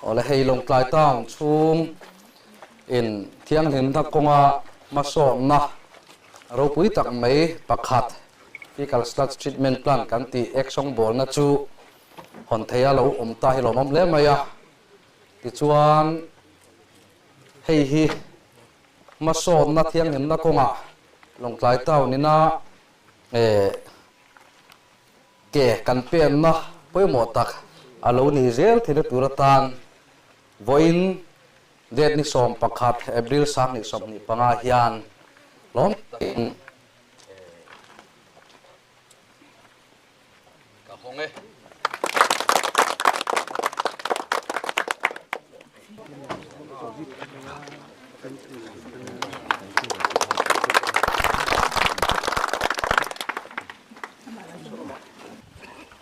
Awle hei Lawngtlai town chhung in thianghlimna kawnga hmasawnna ropui tak mai pakhat Fecal Sludge Treatment Plant kan tih ek sawngbawlna chu hawn theia lo awm ta hi lawmawm hle mai a. Tichuan hei hi hmasawnna thianghlimna kawngah Lawngtlai town ina ke kan penna pawimawh tak a lo ni zel theihna tur atan vawiin date ni 11 April 2025 hian lawm takin ka hawng e.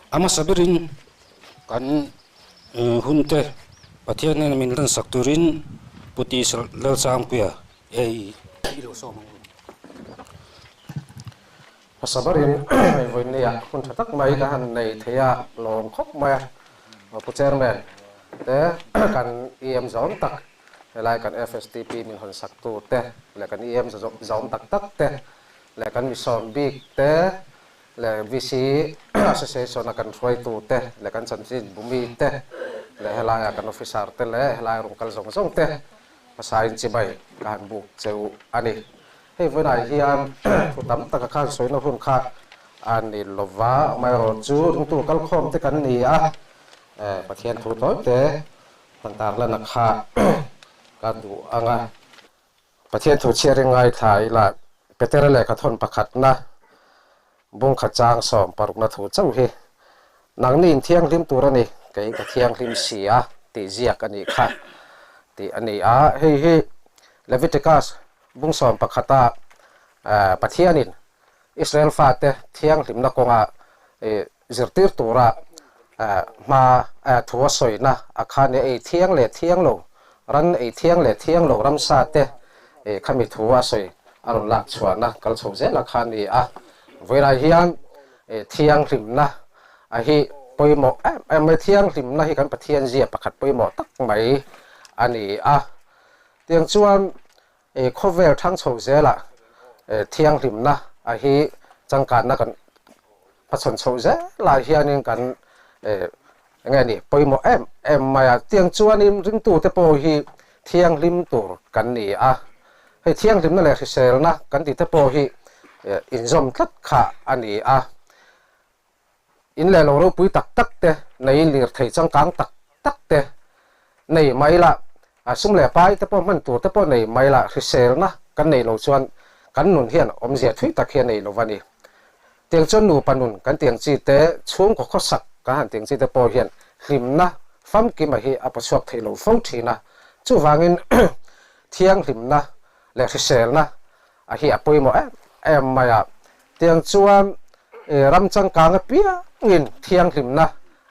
A hmasa berin kan hunte Pathian hnena min lansak turin Pu Tisal Lalsangpuia ei i lo sawm ang u. Hmasa berin vawinia hun tha tak mai ka han nei thei a, lawm khawp mai a, Pu Chairman te kan EM zawm tak helai kan FSTP min hawn sak tu te leh kan EM zawm tak tak te leh kan misawm bik te leh VC Association a kan hruaitu te leh kan chanchin bumi te leh helaia kan officer te leh helai rawn kal zawng zawng te hmasa in chibai ka han buk cheu a ni. Hei vawiinah hian thu tam taka khan sawina hun kha a ni lova, amaherawhchu ringtu kalkhawm te kan ni a, Pathian thu tawi te han tarlana kha ka duh ang a. Pathian thu chhiar i ngaithla ila Petera lehkha thawn pakhatna bungkhat chang 16na thu chauh hi nangni in thianghlim tur a ni, kei ka thianghlim si a tih ziak a nih kha tih a ni a. Hei hi Leviticus bung 11a Pathianin Israel fate thianghlimna kawnga zirtir tura hma thu a sawina a kha nia ei thiang leh thiang lo, ran ei thiang leh thiang lo ramsa te khami thu a sawi a rawn lak chhuahna kal chho zel a kha a ni a. Vawilah hian thianghlimna a hi pawimawh em em mai, thianghlimna hi kan Pathian zia pakhat pawimawh tak mai a ni a. Tiang chuan Khawvel thang chho zelah thianghlimna a hi changkanna kan hmachhawn chhoh zelah hianin kan enge ni pawimawh em em mai a. Tiang chuanin ringtute pawh hi thianghlim tur kan ni a, hei thianghlimna leh hriselna kan tihte pawh hi inzawm tlat kha a ni a. In leh lo ropui tak tak te nei lirthei changkang tak tak te nei mai la, sum leh pai te pawh hman tur te pawh nei mai la, hriselna kan nei lo chuan kan nun hian awmzia thui tak hi a nei lo va ni. Tiang chuan nupa nun kan tiang chi te, chhungkaw khawsak kan han tiang chi te pawh hian hlimna famkima hi a pawchhuak thei lo fo thin a. Chuvangin thianghlimna leh hriselna a hi a pawimawh em em mai a. Tiang chuan ram changkang apiangin thianghlimna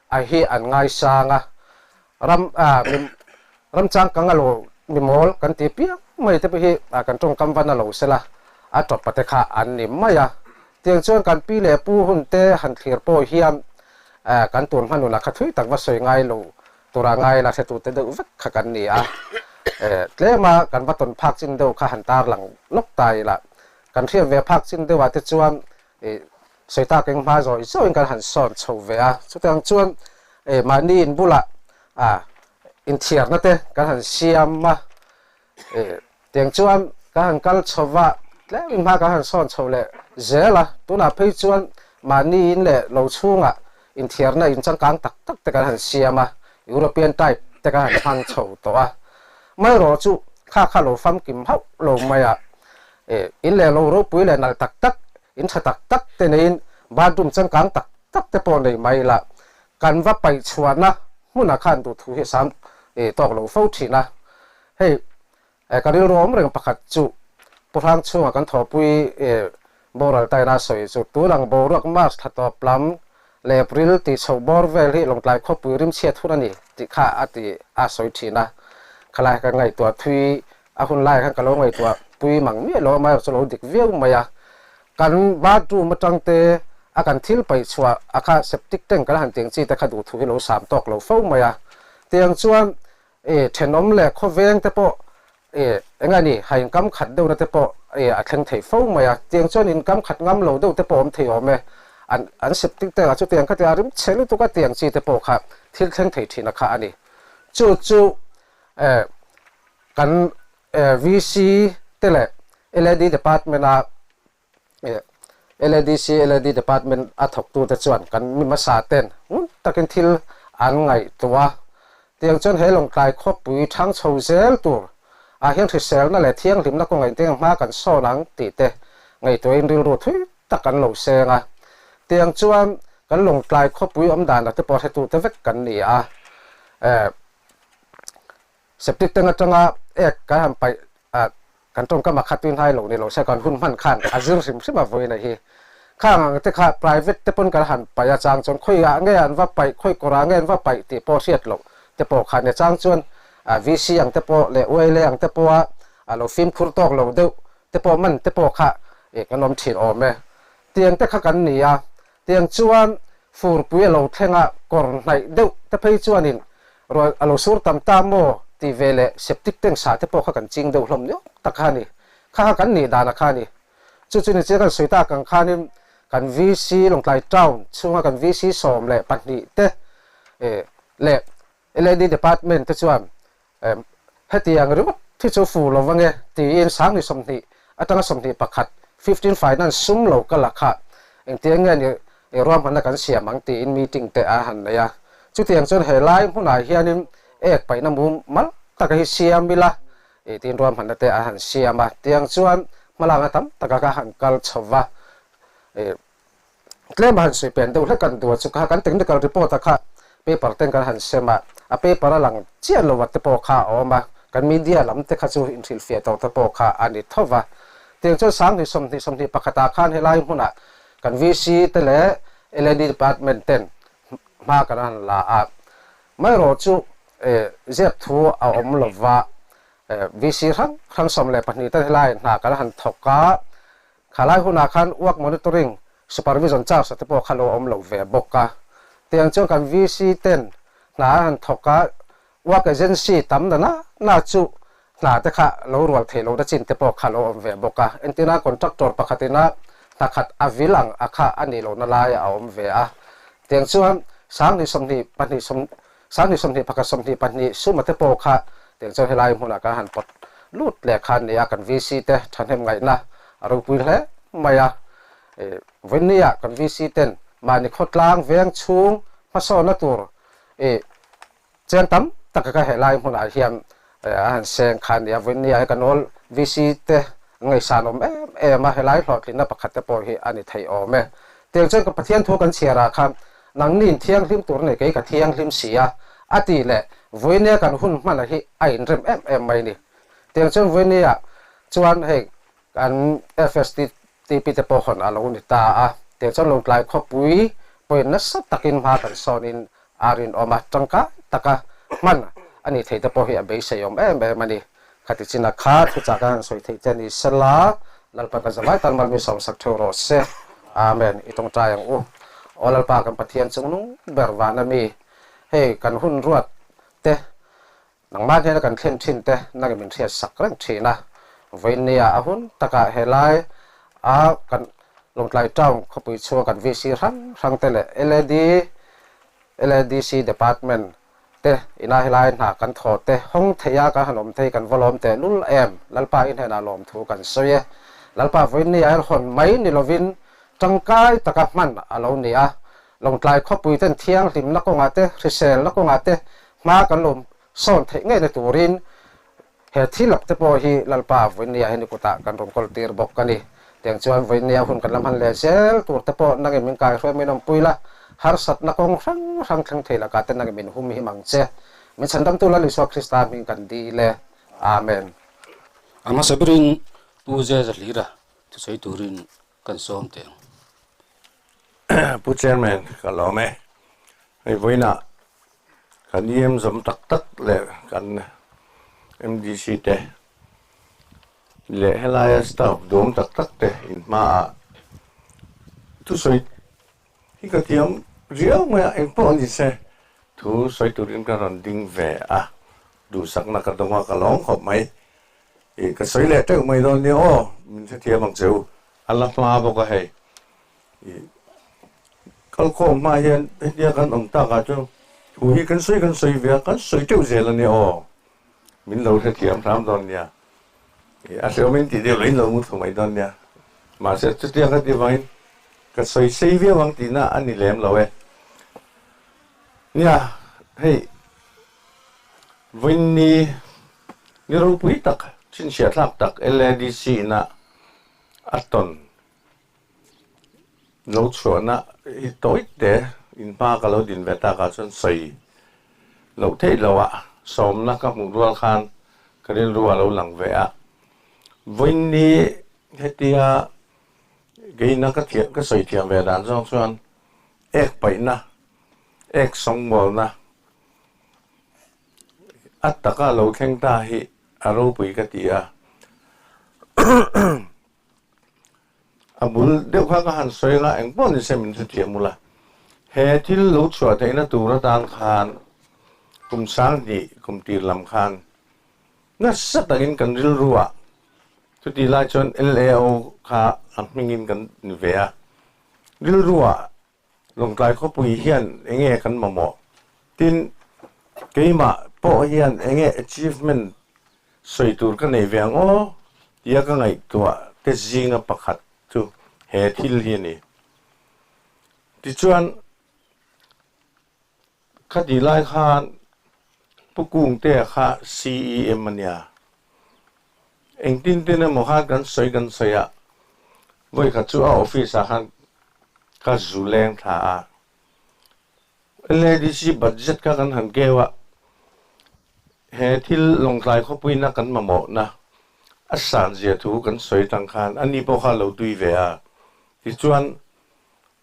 a hi an ngaisang a, ram ram changkang a lo mi mawl kan ti piang mai te pawh hi kan tawngkam van a lo sela a tawpa te kha an ni mai a. Tiang chuan kan pi leh pu hun te han thlir pawh hian kan tun hmanuna kha thui tak va sawi ngai lo tura ngai la hretute deuh vek kha kan ni a. Tlema kan va tawn phak chin deuh kha han tarlang lawk ta ila Kan hriat ve phak chin deuhah te chuan ih sawi tak eng hma zawih zawhin kan han sawn chho ve a, chutiang chuan ih mahni in bulah ah inthiarna te kan han siam a, ih tiang chuan kan han kal chho va, tlem in hma kan han sawn chho leh zel a, tunah phei chuan mahni in leh lo chhungah inthiarna in changkang tak tak te kan han siam a, European type te kan han hmang chho tawh a, maherawh chu kha kha lo famkim hauh lo mai a. In leh lo ropui leh nalh tak tak, in tha tak tak te neiin bathroom changkang tak tak te pawh nei mai ila, kan va paih chhuahna hmunah khan duhthu hi a sam tawk lo fo thin a. Hei ka rilru awm reng pakhat chu Pu Hrang chhunga kan thawhpui boral taina sawi chu tunang boruak March thla tawp lam leh April tih chhoh bawr vel hi Lawngtlai khawpui rimchhiat hun a ni tih kha a ti a sawi thin a. Khalai ka ngaihtuah thui A hun laiah khan ka lo ngaihtuah pui mang miah lo a, amaherawhchu lo dik viau mai a. Kan bathroom atang te a kan thil paih chhuah a kha septic tank kan han tiang chi te kha duhthu hi lo sam tawk lo fo mai a. Tiang chuan E thenawm leh khawveng te pawh e eng a ni ha inkam khat deuhna te pawh e a thleng thei fo mai a, tiang chuan inkam khat ngam lo deuh te pawh awm thei awm e. An an septic tank ah chu tiang kha tia rim chhe lutuk a tiang chi te pawh kha thil thleng thei thin a kha a ni. Chu chu e kan e VC te leh LAD department a LADC, LAD Department a thawktute chuan kan mi hmasa ten ngun takin thil an ngaihtuah a. Tiang chuan he Lawngtlai khawpui thang chho zel tur ah hian hriselna leh thianghlimna kawnga inteng hma kan sawn ang tih te ngaihtuahin rilru thui tak an lo seng a. Tiang chuan kan Lawngtlai khawpui awmdan ah te pawh hretute vek kan ni a. Septic tank atanga ek kan han paih ah kan tawngkam a khat tui hnai lo ni lo se kan hun hman khan a zir hrim hrim a vawiin a hi. Khang ang te kha private te pawn kan han paih a chang chuan khawi ah nge an va paih khawi kawr ah nge an va paih tih pawh hriat loh te pawh kha nia chang chuan VC ang te pawh leh ULA ang te pawh a a lo fimkhur tawk lo deuh te pawh man te pawh kha kan awm thin awm e. Tiang te kha kan ni a Tiang chuan furpui a lo thleng a, kawr hnaih deuh te phei chuanin ruah a lo sur tam ta maw tih ve leh septic tank sah te pawh kha kan ching deuh hlawm niawk tak kha a ni. Kha kha kan nih dan a kha a ni. Chu chu ni chiang kan sawi tak ang khanin kan VC Lawngtlai Town chhunga kan VC 12 te leh LAD Department te chuan hetiang ringawt hi chu fu lo ange tiin 2020 atanga 21, 15 Finance sum lo ka la kha engtiang nge ni ruahmanna kan siam ang tiin meeting te a han nei a. Chutiang chuan he lai hmunah hianin ek paihna mumal taka hi siam ila tiin ruahmanna te a han siam a. Tiang chuan hmalakna tam taka ka han kal chho va. Tlem a han sawi pen deuh hlek kan duh a chu kha kan technical report a kha paper ten kan han sem a, a paper a lang chiah lo a te pawh kha a awm a, kan media lam te kha chu inhrilhfiah tawh te pawh kha a ni tho va. Tiang chuan 2020 21 ah khan helai hmunah kan VC te leh LAD department ten hma kan han la a, amaherawh chu zep thu a awm lo va, VC hrang hrang 12 ten helai hna kan han thawk a, Khalai hunah khan work monitoring supervision charge te pawh kha lo awm lo ve bawk a. Tiang chuan kan VC ten hna an han thawk a, work agency tam na na na chu hna te kha lo rual theih lohna chin te pawh kha lo awm ve bawk a. Entirna contractor pakhatin a hna khat a vil ang a kha a nih lohna lai a awm ve a. Tiang chuan 2022 sawm 2021 22 suma te pawh kha tiang chuan helai hmunah kan han pawt lut leh kha a ni a, kan VC te thahnem ngaihna a ropui hle mai a. Vawinia kan VC ten mahni khawtlang veng chhung hmasawnna tur cheng tam taka ka helai hmunah hian a han seng kha a ni a. Vawinia hi kan awl VC te an ngaihsan awm em em a, helai hlawhtlinna pakhat te pawh hi a ni thei awm e. Tiang chuan ka Pathian thu kan chhiar ah khan Nangni'n thianghlim tur nei kei ka thianghlim si a, a tih leh Vawinia kan hun hmana hi a inrem em em mai ni. Tiang chuan Vawinia chuan hei kan FSTP te pawh hawn a lo ni ta a, tiang chuan Lawngtlai khawpui pawhin nasa takin hma kan sawnin a rinawm a, tangkai taka hman a nih theih te pawh hi a beiseiawm em em a ni. Khati chin a kha thuchah kan han sawi theih te ni sela, Lalpa kan zavai tan mal mi sawmsak theuh rawh se. Amen. I tawngtai ang u. Aw Lalpa kan Pathian chungnung ber van a mi, hei kan hun ruat te, nangmah hnena kan thlen thin te nangin min hriat sak reng thin a. Vawiinnia a hun takah helai a kan Lawngtlai Town khawpui chhunga kan VC hrang hrang te leh LAD, LADC Department te ina helai hna kan thaw te hawng thei a kan han awm thei kan va lawm teh lul em Lalpa i hnenah lawm thu kan sawi e. Lalpa vawiin a hrawn mai ni lovin tangkai taka hman a lo ni a, Lawngtlai khawpui ten thianghlimna kawngah te hriselna kawngah te hma kan lo sawn theih ngei na turin he thil lak te pawh hi Lalpa vawiin hian i kutah kan rawn kawl tir bawk a ni. Tiang chuan vawiin hun kan la hman leh zel tur te pawh nangin min kai hruai min awmpui la, harsatna kawng hrang hrang thleng thei lakah te nangin min hum him ang che. Min chhandamtu Lal Isua Krista hming kan dil e. Amen. A hmasa berin Pu Zeza Hlira thusawi turin kan sawm teh ang. Pu Chairman ka lawm e. Hei vawiinah Kan EM zawm tak tak leh kan MDC te leh helaia staff duam tak tak te in hmaah thusawi hi ka thiam riau mai a, engpawh a ni se thu sawi turin ka rawn ding ve a. Duhsakna ka dawng a, ka lawm khawp mai. Ih, ka sawi leh teuh mai dawn nia aw, min hrethiam ang che u. A la hma bawk a hei. Ih, kalkhawm hma hian hetia kan awm takah chuan thu hi kan sawi kan sawi ve a, kan sawi teuh zel a nia aw. Min lo hrethiam hram dawn nia. Ih, a hrehawm in tih deuh loh in lo mu thlu mai dawn nia. Mahse, chutiang ka tih vangin ka sawi sei viau ang tihna a ni lem lo e. Nia, hei Vawiinni ni ropui tak, chhinchhiah thlak tak LADC ina a tawn lo chhuahna hi tawi te inhma ka lo din ve takah chuan sawi loh theih loh ah sawmna ka hmuh rual khan ka rilru a lo lang ve a. Vawiinni hetia keina ka thiam ka sawi thiam ve dan zawng chuan ek paihna, ek sawngmawlna A taka lo thleng ta hi a ropui ka ti a. A bul deuh kha ka han sawi anga eng pawh ni se min hrethiam ula. He thil lo chhuah theihna tur atan khan kum 2000 kum tir lam khan nasa takin kan rilru ah chuti lai chuan LAO kha a hmingin kan ni ve a. Rilru ah Lawngtlai khawpui hian enge kan mamawh? Tin, keimah pawh hian enge achievement sawi tur ka nei ve ang aw? tia ka ngaihtuah te zinga pakhat chu he thil hi a ni. Tichuan, khati lai khan Pu Kungtea kha CEM a nia. Engtin tin emaw khan kan sawi kan sawi a, vawikhat chu a office ah khan ka zu leng thla a. LADC budget kha kan han keu a, he thil Lawngtlai khawpuina kan mamawhna a san zia thu kan sawi tang khan ani pawh kha a lo tui ve a. Tichuan,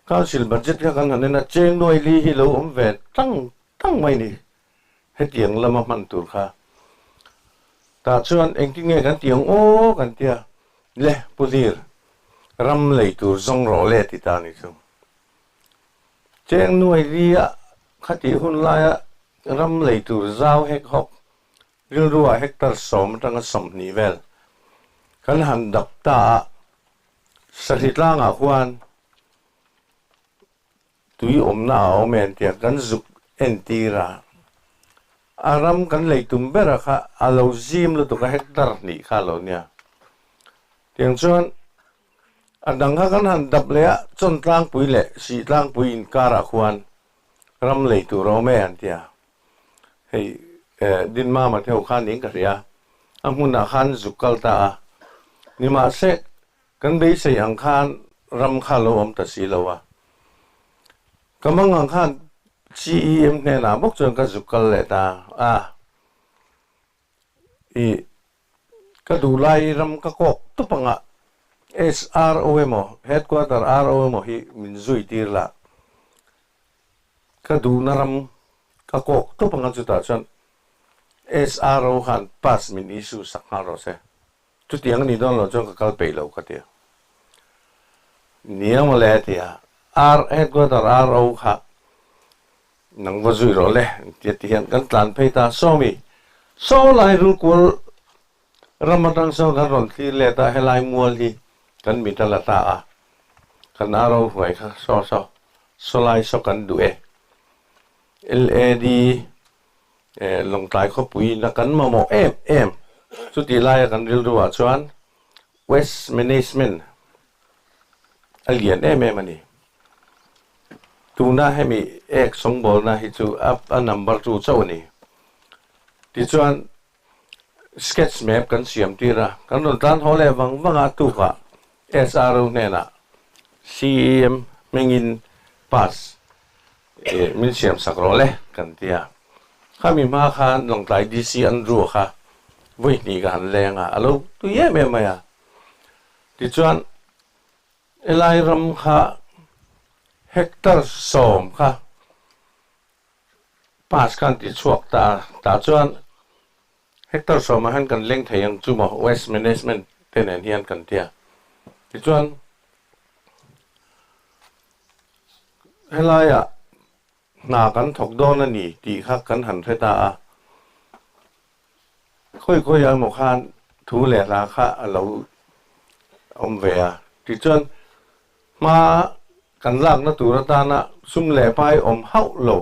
Council budget kha kan han en a, cheng nuai li hi lo awm ve tang tang mai ni. Hetiang lama hman tur kha. Tah chuan engtin nge kan ti ang aw kan tia, le Pu Lir, ram lei tur zawng rawh le ti ta ni chu. Cheng nuai li a khatih hun laia ram lei tur zau hek hawk rilruah hectare 10 atanga 20 vel kan han dap ta a, Sahri tlangah khuan tui awmna a awm em tia kan zuk entir a, a ram kan lei tum bera kha a lo zim lutuk a, hectare hnih kha a lo nia. Tiang chuan a dang kha kan han dap leh a, chawn tlangpui leh sih tlangpui inkarah khuan ram lei tur a awm e an ti a. Hei Dinmama te ho khan niin ka hria, a hmunah khan zuk kal ta a, nimahse Kan beisei ang khan ram kha lo awm ta si lo a. Ka mang ang khan CEM hnenah bawk chuan ka zuk kal leh ta a. I ka duh lai ram ka kawk tup anga SRO emaw Headquarter RO emaw hi min zui tir la. Ka duhna ram ka kawk tup anga chutah chuan SRO khan pass min issue sak nghal rawh se. Chutiang a nih dawn loh chuan ka kal peih lo ka ti a. Nia mawle a ti a, R headquarter RO kha nang va zui rawh le tia ti hian kan tlan phei ta Sawmi, saw lai rulkual ram atang sawn kan rawn thlir let a, helai mual hi kan mit a la ta a, kan RO hnuai kha saw saw, saw lai saw kan duh e. LAD Lawngtlai khawpui na kan mamawh em em. Chutih laia kan rilruah chuan Waste Management a lian em em a ni. Tuna hemi ek sawngbawlna hi chu a number 2 chauh a ni. Tichuan sketch map kan siam tir a, kan rawn tlan haw leh vang vang a, tukah SRO hnenah CEM hmingin pass Min siam sak rawh le kan ti a. Khami hma khan Lawngtlai DC Andrew kha vawi hnih ka han leng a, a lo tui em em mai a. Tichuan helai ram kha hectare 10 kha pass khan ti chhuak ta a, tah chuan hectare 10 ah hian kan leng thei ang chu maw waste management te nen hian kan ti a. Tichuan Helaiah hna kan thawk dawn a ni tih kha kan han hre ta a. Khawi khawi ah emaw khan thu leh hla kha a lo awm ve a. Tichuan hma kan lakna tur atana sum leh pai awm hauh lo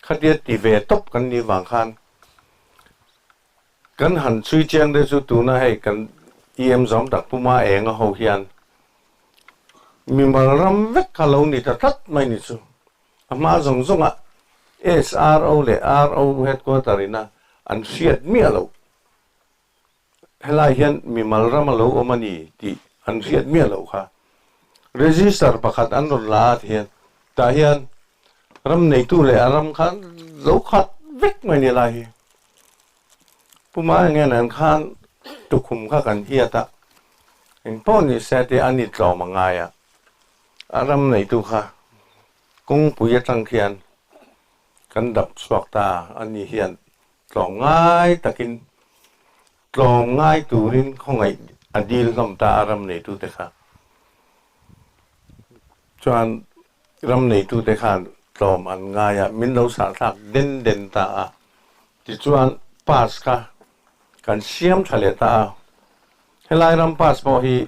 khatia ti ve tawp kan nih vang khan kan han chhui chiang deuh chu tuna hei kan EM zawm tak Puma Enga ho hian mimal ram vek kha lo ni ta tlat mai ni chu. A hma zawng zawngah SRO leh RO headquarter ina an hriat miah loh. Helai hian mimal ram a lo awm a ni tih an hriat miah loh kha. Register pakhat an rawn la at hian tah hian ram neitu leh a ram kha lo khat vek mai ni lai hi. Pu Maengen an khan tukhum kha kan hiat a, engpawh ni se tih a ni tlawm a ngai a. A ram neitu kha kawngpui atang khian kan dap chhuak ta a ni hian tlawm ngai takin tlawm ngai turin khawngaih a dil hlawm ta a ram neitute kha. Chuan ram neitute khan tlawm an ngai a, min lo sahthlak den den ta a. Tichuan pass kha kan siam tha leh ta a. Helai ram pass pawh hi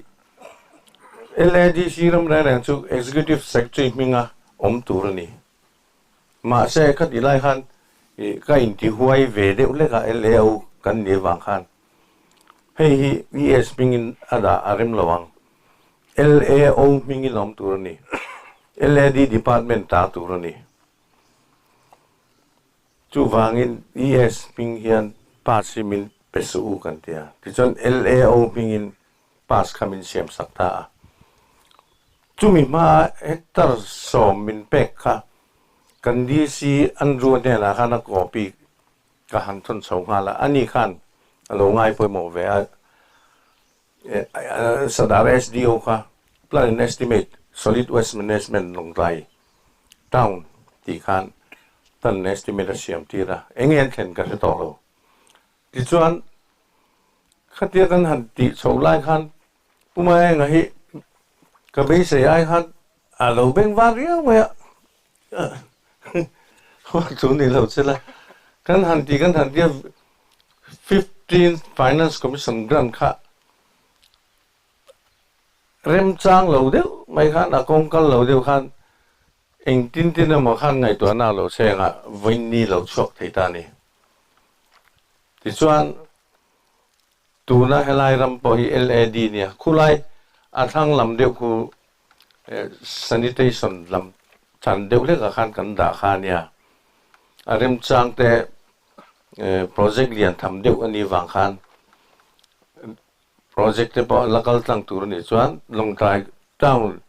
LADC ram reng reng chu Executive Secretary hminga awm tur a ni. Mahse khatih lai khan ka intihuai ve deuh hlek a LAO kan nih avang khan hei hi ES hmingin a dah a rem lo ang. LAO hmingin a awm tur a ni. LAD Department ta tur a ni. Chuvangin ES hming hian pass hi min pe suh u kan ti a. Tichuan LAO hmingin pass kha min siam sak ta a. Chumi hmaa hectare sawm min pek kha kan DC Andrew-a hnenah khan a copy ka han thawn chho nghal a. Ani khan a lo ngai pawimawh ve a. Sadar SDO kha Plan and Estimate Solid Waste Management Lawngtlai Town tih khan Plan and Estimate a siam tir a, eng nge an thlen ka hre tawh lo. Tichuan khatia kan han tih chhoh lai khan Pu Maenga hi ka beisei ai khan a lo beng var riau mai a, chu ni lo che la, kan han tih kan han tia Fifteenth Finance Commission grant kha remchang lo deuh mai khan a kawng kal lo deuh khan engtin tin emaw khan ngaihtuahna a lo cheng a, vawiin lo chhuak thei ta a ni. Tichuan tuna helai ram pawh hi LAD nia, khulai a thlang lam deuh khu sanitation lam chan deuh hlekah khan kan dah kha a nia. A remchang te project lian tham deuh a nih vang khan project te pawh la kal tlang tur a nih chuan Lawngtlai Town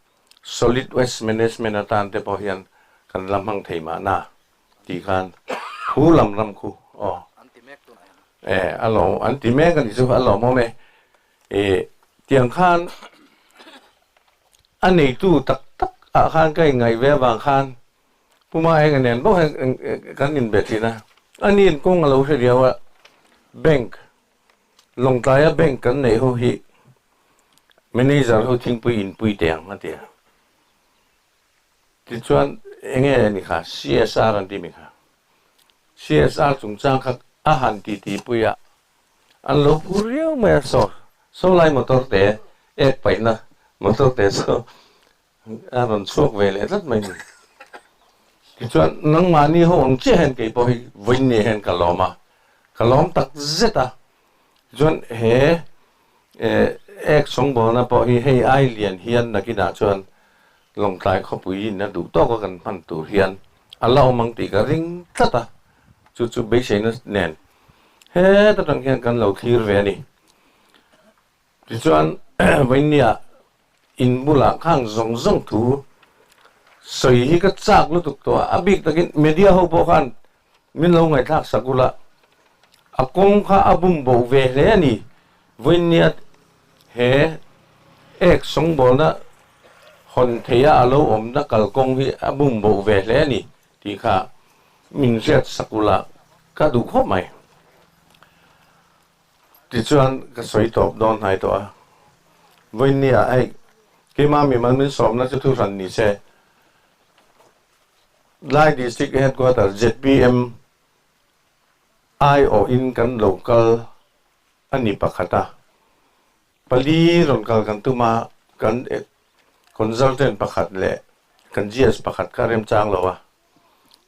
Solid Waste Management atan te pawh hian kan la hmang thei mahna tih khan khu lam ram khu aw e a lo an ti mek a nih chu a lawmawm e e tiang khan a neitu tak tak ah khan ka inngaih ve avang khan Puma eng a nen bawk hian kan inbe thin a, a niin kawng a lo hre riau a, bank, Lawngtlaia bank kan neih ho hi manager ho thingpui inpui teh ang a ti a. Tichuan enge a ni kha CSR an ti mi kha. CSR chungchang kha a han titi pui a, an lo phur riau mai a, saw saw lai motor te ek paihna motor te chu A rawn chhuak ve leh tlat mai ni. Tichuan, nangmahni ho ang chiah hian kei pawh hi vawiin hian ka lawm a, ka lawm tak zet a. Tichuan, he ek sawngbawlna pawh hi hei ai lian hian nakinah chuan Lawngtlai khawpui in a duh tawka kan hman tur hian a la awm ang tih ka ring tlat a, chu chu beiseina nen heta tang hian kan lo thlir ve a ni. Tichuan, vawinia in bulah khang zawng zawng thu sawi hi ka chak lutuk tawh a, a bik takin media ho pawh khan min lo ngaihthlak sak ula, a kawng kha a bum bo ve hle a ni. Vawinia he ek sawngbawlna hawn theia a lo awmna kalkawng hi a bum bo ve hle a ni tih kha min hriat sak ula ka duh khawp mai. Tichuan ka sawi tawp dawn hnai tawh a, vawiinnia hei keimah mimal min sawmna chu thu hran ni se, Lai District Headquarter zpm aiawhin kan lo kal. a ni pakhat a, pali rawn kal kan tum a, kan consultant pakhat leh kan GS pakhat kha remchang lo a,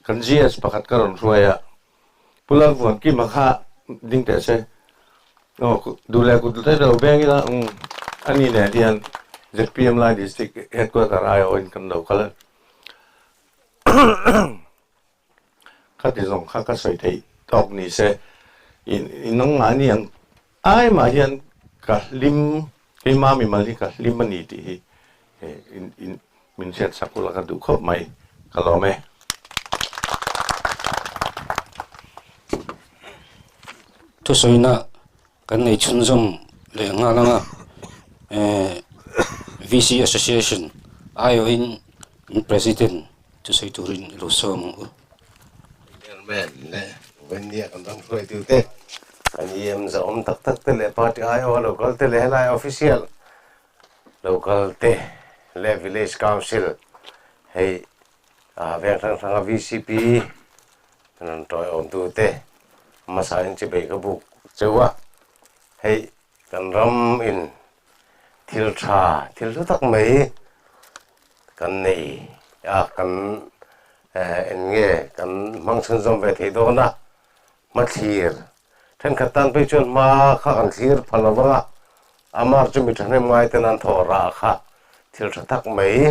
kan GS pakhat ka rawn hruai a, Pu Lalvuankima kha ding teh se, aw duh leh kut te lo beng ila umm a ni nen hian zpm Lai District Headquarter aiawhin kan lo kal a. Khati zawng kha ka sawi theih tawk ni se, i nangmah ni ang ai mah hian ka hlim, keimah mimal hi ka hlim a ni tih hi min hriat sak ula ka duh khawp mai, ka lawm e. Thusawina kan nei chhunzawm leh nghal ang a, VC Association aiawhin President Thusawi turin i lo sawm ang u. Chairman leh Venia kan ram hruaitute, kan EM zahawm tak tak te leh party aiawha lo kal te leh helai official lo kal te leh village council hei veng hrang hranga VCP rawn tawiawmtu te hmasa in chibei ka buk cheu a, hei kan ram in thil tha thil hlu tak mai kan nei a, kan eng nge kan hmang chhunzawm ve thei dawn a, hmathlir thenkhat tan phei chuan hma kha kan thlir pha lo vang a, amar chu mi thahnem ngai ten an thawh rah kha thil tha tak mai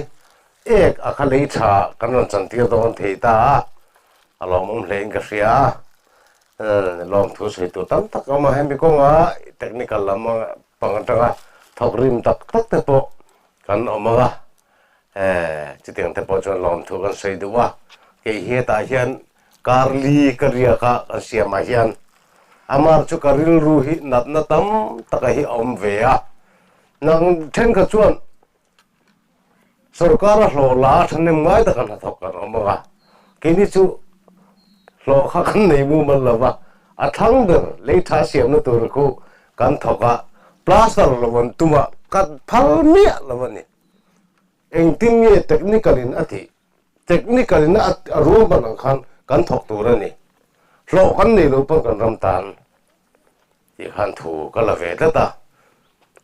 ek a kha lei tha kan rawn chantir dawn thei ta a, a lawmawm hle in ka hria a. Lawmthu sawi tur tam tak a awm a, hemi kawnga technical lam pang atanga thawk rim tak tak te pawh kan awm ang a, chutiang te pawh chuan lawmthu kan sawi duh a, kei hetah hian karli ka riak a kan siamah hian amar chu ka rilru hi natna tam taka hi a awm ve a, nang thenkhat chuan Sorkar a hlawh la a thahnem ngai taka hnathawk kan awm ang a, keini chu hlawh kha kan nei mumal lo va, a thlang ber lei tha siamna tur khu kan thawk a, plaster lo an tum a, kan phal miah lo a ni. Engtin nge technical in a tih? Technical in a ruahman ang khan kan thawk tur a ni. Hlawh kan nei lo pawn kan ram tan. Tih khan thu ka la ve tlat a,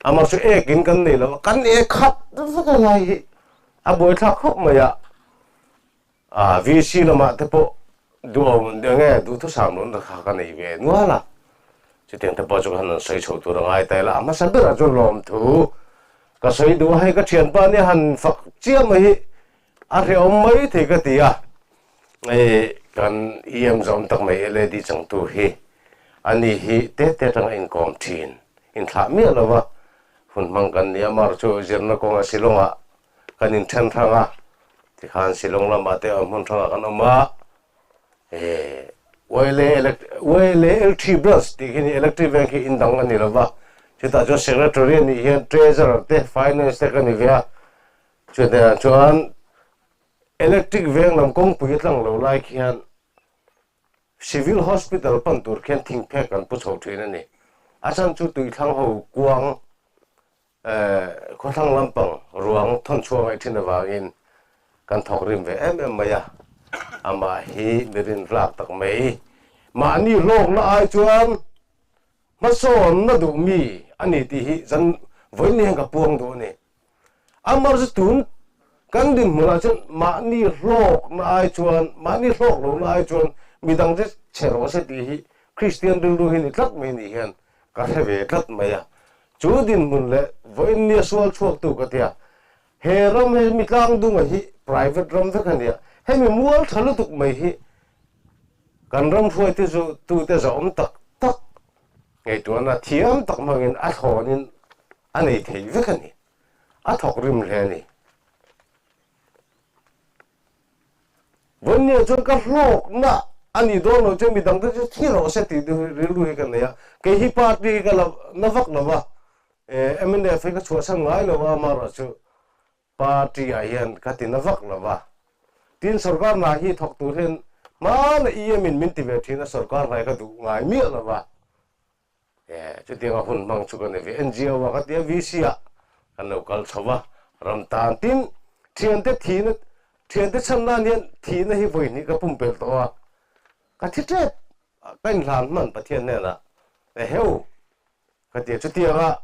amah chu ek in kan nei lo a, kan ek khat vek a lai hi a buaithlak khawp mai a, ah VC lamah te pawh duhawm eng nge duhthusam lohna kha ka nei ve nual a, chutiang te pawh chu khan an sawi chho tur a ngai ta ila, a hmasa berah chuan lawmthu ka sawi duh a, hei ka thianpa nia han fak chiah mai hi a hrehawm mai thei ka ti a. Hei kan EM zawm tak mai LAD changtu hi a ni hi te te atanga inkawm thin, inthlah miah lo va hun hmang kan ni a, mar chu zirna kawnga Shillong-ah kan inthen hrang a, tikhan Shillong lamah te hmun hrangah kan awm a, YLA LT Branch tih khi ni Electric Bank hi indang a ni lo va, chutah chuan Secretary a nih hian Treasurer te Finance te ka ni ve a, chutah chuan Electric veng lam kawngpui a tlang lo lai khian Civil Hospital pan tur khian thingphek kan pu chho thin a ni. A chhan chu tuithlang ho kuang khawthlang lampang ruang thawn chhuah ngaih thin avangin kan thawk rim ve em em mai a. Amah hi mi rintlak tak mai. Mahni hlawkna ai chuan hmasawnna duh mi a ni tih hi zan vawiin hian ka puang duh a ni. Amar chu tun kan dinhmunah chuan mahni hlawkna ai chuan, mahni hlawk lohna ai chuan midang te chhe rawh se tih hi Kristian rilru hi ni tlat mai ni hian ka hre ve tlat mai a. Chu dinhmun leh vawiin nia sual chhuaktu ka tia, he ram he mi tlangdunga hi private ram vek a nia, hemi mual tha lutuk mai hi kan ram hruaitu chu tute zahawm tak tak ngaihtuahna thiam tak hmangin a thlawnin A nei thei vek a ni. A thawk rim hle a ni. Vawinia chuan ka hlawkna a ni dawn lo chuan midangte chu thi rawh se tih rilru hi ka nei a. Kei hi party hi ka la na vak lo va, mnf hi ka chhuahsan ngai lo a, amaherawhchu Party ah hian ka ti na vak lo va, tin sorkar hna hi thawk tur hian hmana EM in min ti ve thin a, sorkar hna hi ka duh ngai miah lo va. Chutiang a hun hmang chu ka ni ve. NGO ah ka ti a, VC ah kan lo kal chho va, ram tan tin thiante thihna, thiante chhan nan hian thihna hi vawi hnih ka pumpelh tawh a, ka thi tep, ka inhlan hman Pathian hnenah, Eheu! Ka ti a, chutianga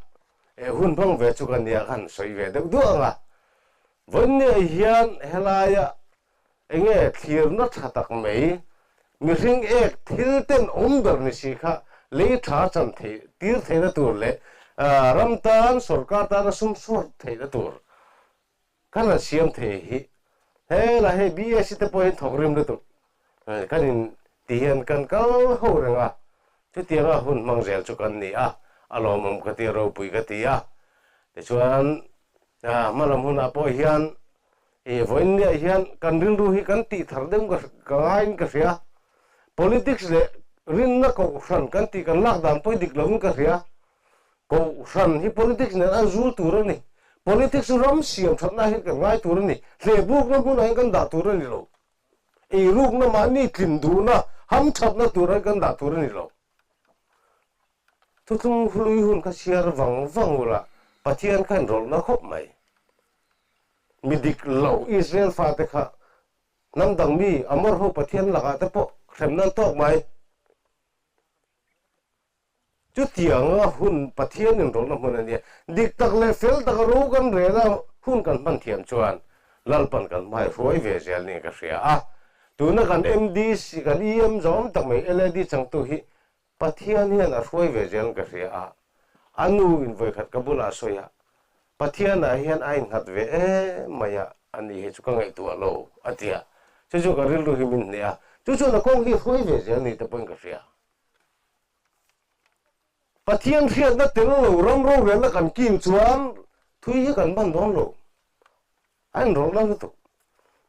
hun hmang ve chu ka nia khan sawi ve deuh duah ang a. Vawiinniah hian helaia enge thlirna tha tak mai, mihring ek thil ten awm ber ni si kha lei tha chan theih tir theihna tur leh ram tan sorkar tana sum suar theihna tur kan han siam thei hi hela hei BSc te pawh hi thawk rim lutuk kan in ti hian kan kal ho reng a, chutianga hun hmang zel chu kan ni a, a lawmawm ka ti a, ropui ka ti a, tichuan hmalam hunah pawh hian i vawiinniah hian kan rilru hi kan tih thar deuh ka ngaiin ka hria, politics leh rinna kohhran kan tih kan lak dan pawh hi dik lovin ka hria. Kohhran hi politics nen a zul tur a ni. Politics chu ram siam thatna hian kan ngai tur a ni. Hlehbukna hmunah hian kan dah tur a ni lo. Eirukna mahni tlin duhna, hamthatna tur hian kan dah tur a ni lo. Thuthlung hlui hun kha chhiar vang vang ula Pathian kha inrawlhna khawp mai. Mi dik lo Israel fate kha hnam dang mi Amor ho Pathian lakah te pawh hremna an tawk mai. Chutianga hun Pathian inrawlhna hmun a nia. Dik tak leh fel taka ro kan rel a, hun kan hman thiam chuan Lalpan kan hmai hruai ve zel niin ka hria a. Tuna kan MDC, kan EM zawm tak mai LAD changtu hi Pathian hian a hruai ve zel in ka hria a. A nu in vawikhat ka bulah a sawi a, Pathianah hian a innghat ve em mai a, ani hi chu ka ngaihtuah lo a ti a. Chu chu ka rilru hi min hneh a, chu chuan a kawng hi a hruai ve zel ni te pawhin ka hria. Pathian hriatna tel lo ram rorelna kan kil chuan thui hi kan ban dawn lo. A inrawlhna lutuk.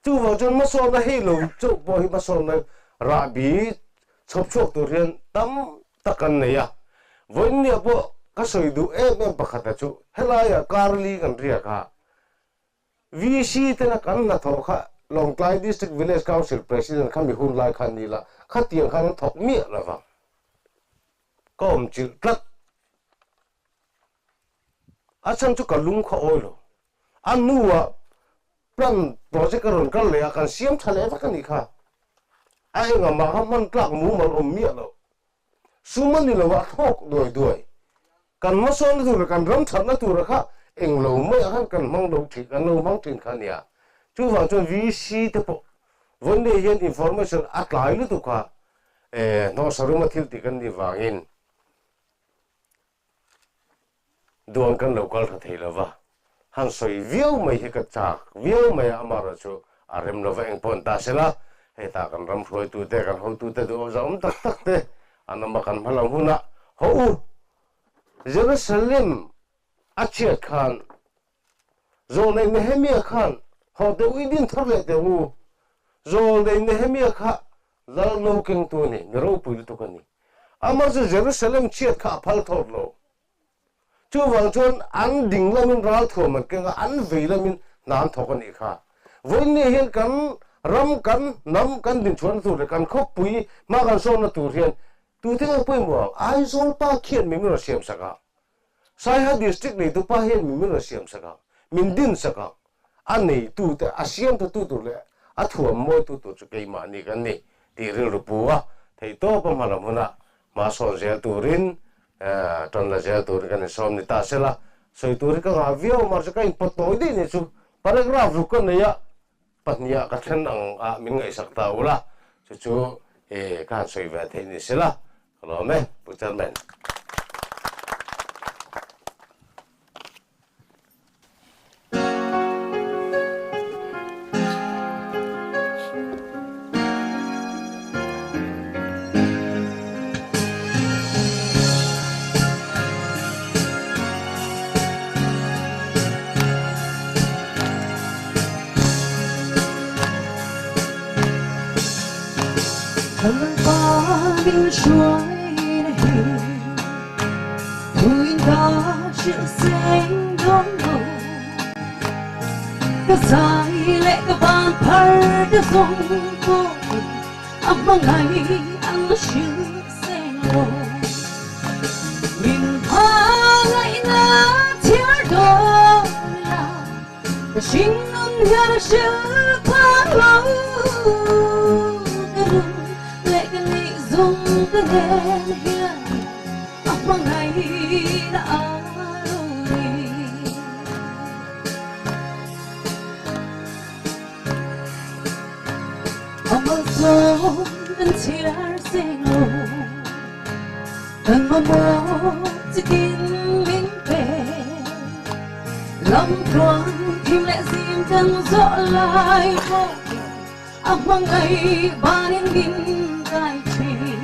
Chuvang chuan hmasawnna hei lo chauh pawh hi hmasawnna rahbi chhawp chhuak tur hian tam tak kan nei a. Vawiinniah pawh ka sawi duh em em pakhata chu helaiah Karli kan riak a, VC tena kan hnathawh kha Lawngtlai District Village Council President kha mi hun lai khan ni la, khatiang khan an thawk miah lo vang. Ka awm chilh tlat. A chhan chu ka lung kha awi lo. A hnuah plan project a rawn kal leh a, kan siam tha leh vek a nih kha. A engah mah kha hman tlak mumal awm miah lo. Sum a ni lo a thlawk duai duai. Kan hmasawnna tur leh kan ram thatna tura kha eng lo maiah khan kan hmang lo thin, kan lo hmang thin kha a nia. Chuvang chuan VC te pawh vawiin hian information a tlai lutuk a, hnawhsa ruma thil tih kan nih vangin duan kan lo kal tha thei lo va, han sawi viau mai hi ka chak viau mai a, amaherawhchu a rem lo va eng pawh an ta se la, hei tah kan ram hruaitute, kan hotute duh awm tak tak te an awm a, kan hma lam hunah haw u, Jerusalem a chhiat khan Zawlnei Nehemia khan haw deuh i din thar leh teh u, Zawlnei Nehemia kha lal no kengtu a ni, mi ropui lutuk a ni. Amah chu Jerusalem chhiat kha a phal thawt lo. Chuvang chuan an ding lamin ralthuam an keng a, an vei lamin hna an thawk a nih kha. Vawiinni hian kan ram, kan hnam, kan dinchhuahna tur leh kan khawpui hma kan sawnna tur hian tute nge pawimawh ang? Aizawl pa khian min rawn siamsak a, Saiha District neitu pa hian min rawn siamsak ang, min dinsak ang. A neitute, a siamthatu tur leh a thuam mawitu tur chu keimahni kan ni tih rilru pu a, theihtawp a hmalam hunah hma sawn zel turin, tan la zel turin kan insawm ni ta sela, sawi tur hi ka ngah viau a, mahse ka inpawt tawi daih nih chu paragraph ruk ka nei a, pahniha ka then ang a min ngaihsak ta ula, chu chu ka han sawi ve theih ni sela, ka lawm e, Pu Chairman. Amalsawm kan chhiar seng lo Kan mamawh chitin min pe Lamtluang thim leh zim kan zawh lai pawhin A hmangaih banin min kai thin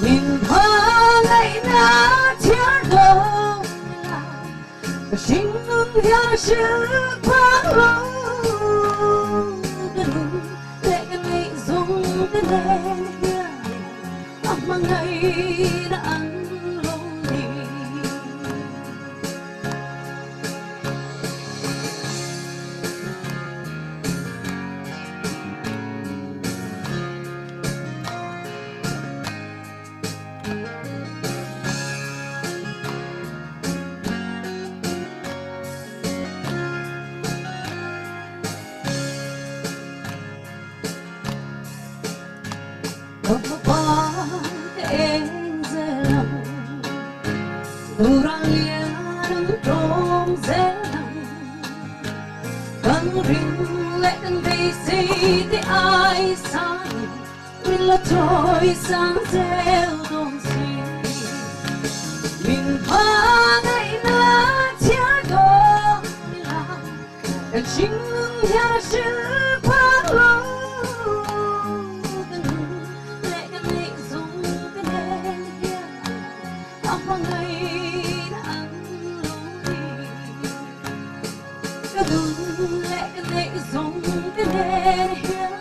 Min hmangaihna chhiar dawn ila Ka hringnun hian a hrilh phak lo Ka nun leh ka ngaihzawng te nen hianin A hmangaihna an lo ni. Ka hmapa ka eng zel ang, Tura lian ang tlawm zel ang, Kan ring leh kan beisei te ai sain Min la chawi sang zel dawn si. Min hmangaihna chhiar dawn ila, Kan hringnun hian a hrilh phak lo. Ka nun leh ka ngaihzawng te nen hian a hmangaihna an lo ni. Ka nun leh ka ngaihzawng te nen hian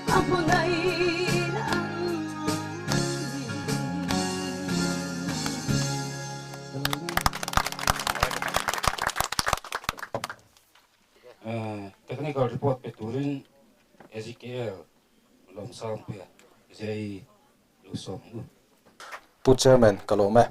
a hmangaihna an lo ni. Technical report pe turin Ezekiel Lawmsangpuia Zai lo sawm ang u. Pu Chairman, ka lawm e.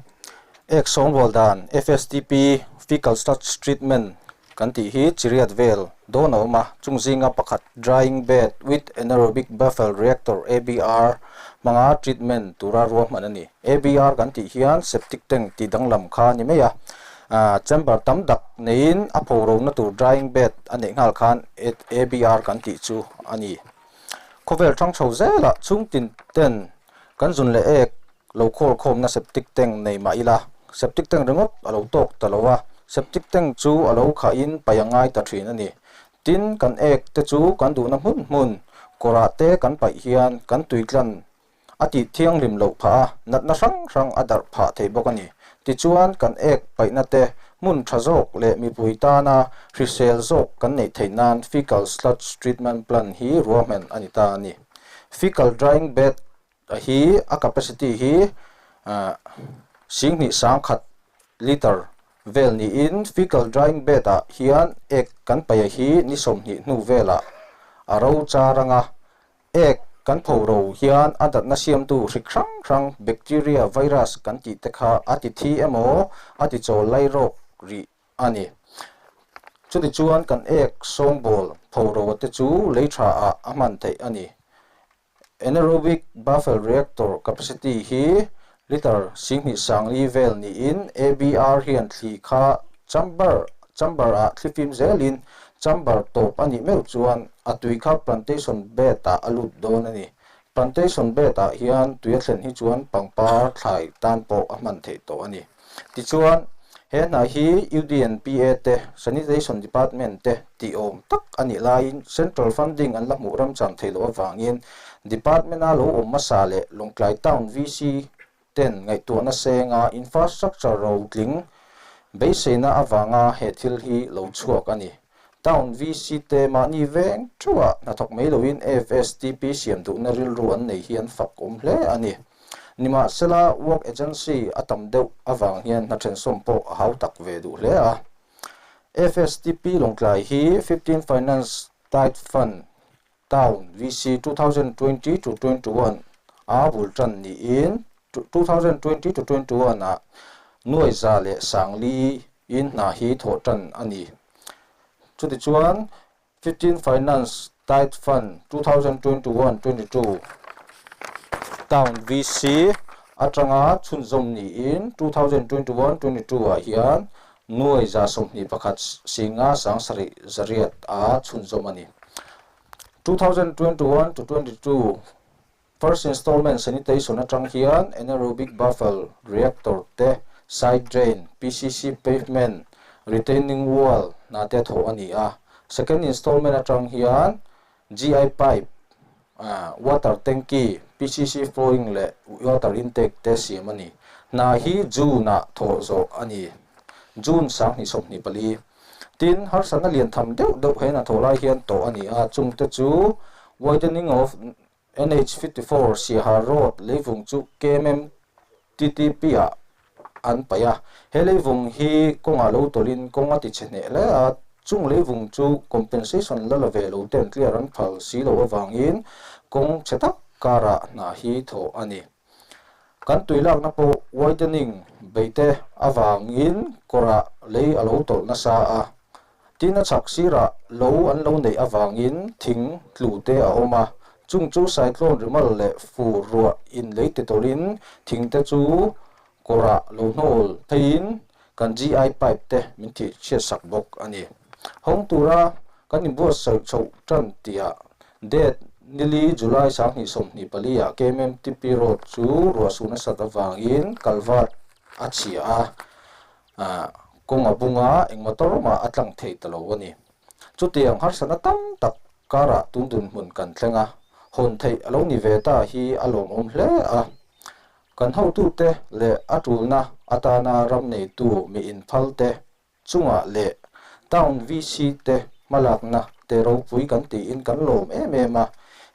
Ek sawngbawl dan FSTP, Fecal Sludge Treatment, kan tih hi chiriat vel dawn a awm a, chung zinga pakhat Drying Bed with Anaerobic Baffle Reactor, ABR, hmanga treatment tura ruahman a ni. ABR kan tih hian septic tank tih danglam kha a ni mai a, chamber tam tak neiin a pho rona tur drying bed a neih nghal khan ABR kan tih chu a ni. Khawvel hrang chho zelah chhungtin ten kan zun leh ek lo khawl khawmna septic tank nei mah ila, septic tank ringawt a lo tawk ta lo a, septic tank chu a lo khahin paih a ngai ta thin a ni. Tin, kan ek te chu kan duhna hmun hmun kawrah te kan paih hian kan tuitlan a tih thianghlim loh phah a, natna hrang hrang a darh phah thei bawk a ni. Tichuan, kan ek paihna te hmun tha zawk leh mipui tana hrisel zawk kan neih theih nan fecal sludge treatment plant hi ruahman a ni ta a ni. Fecal drying bed hi a capacity hi 10,000 sangkhat liter vel niin fecal drying bed ah hian ek kan paih a hi ni 20 hnu velah a ro char anga Ek kan pho ro hian a datna siamtu hrik hrang hrang, bacteria, virus kan tih te kha a ti thi emaw a ti chawl lai rawk rih a ni. Chutichuan kan ek sawngbawl pho ro te chu lei tha ah a hman theih a ni. Anaerobic baffle reactor capacity hi liter 10,000 sangli vel niin ABR hian thli kha chamber chamber ah thlifim zelin chamber tawp a nih meuh chuan a tui kha plantation bed ah a lut dawn a ni. Plantation bed ah hian tui a thlen hi chuan pangpar thlai tan pawh a hman theih tawh a ni. Tichuan, he hna hi UDNPA te, Sanitation Department te tih awm tak a nih laiin Central funding an la hmuh ramchang theih loh avangin Department a lo awm hmasa leh Lawngtlai Town VC ten ngaihtuahna senga infrastructure rotling beiseina avanga he thil hi lo chhuak a ni. Town VC te mahni veng theuhah hnathawk mai loin FSTP siam duhna rilru an nei hi an fak awm hle a ni. Nimahsela work agency a tam deuh avang hian hna thensawm pawh a hau tak ve duh hle a. FSTP Lawngtlai hi 15 Finance Tied Fund Town VC 2020 to 21 a bul tan niin 2020 to 21 ah nuai za leh sangli in hna hi thawh tan a ni. Chutichuan 15 Finance Tied Fund 2021-22 Town VC atanga chhunzawm niin 2021-22 ah hian nuai za 21 singa 7 zariat a chhunzawm a ni. 2021 to 22 first installment sanitation atang hian anaerobic buffer reactor te, side drain, PCC pavement, retaining wall na te tho ani a. Second installment atang hian GI pipe, water tanki, PCC flowing le water intake te siam ani. Na hi June a tho zo ani, June 2024. Tin har sana lian tham deuh deuh he na tholai hian to ani a. Chung te chu widening of NH54 Siaha Road leivung chu KMM TTP a an paya. He leivung hi konga lo tolin konga ti chhne le a. Chung leivung chu compensation la la ve lo ten clear an phal si lo awangin kong chetak kara na hi tho ani. Kan tuilak na po widening beite awangin kora lei alo tol na sa a. Tina chak sira lo an lo nei awangin thing tlu te a oma. Chung chu cyclone rimal le fu ruwa in lei te tolin thing te chu kora lo nol thein kan GI pipe te min thi che sak bok ani. Hong tura kan in bo sa chau tran tia det nili July 2024 a KMMTP road chu ruwa suna satawangin kalvat a chia a konga bunga eng motor ma atlang thei talo ani. Chutiang har sana tam tak kara tundun mun kan thlenga hon thei alo ni ve ta hi alom om hle a. Kan ho tu te le atulna atana ram nei tu mi in phal te chunga le town VC te malakna te ro pui kan ti in kan lom em em a.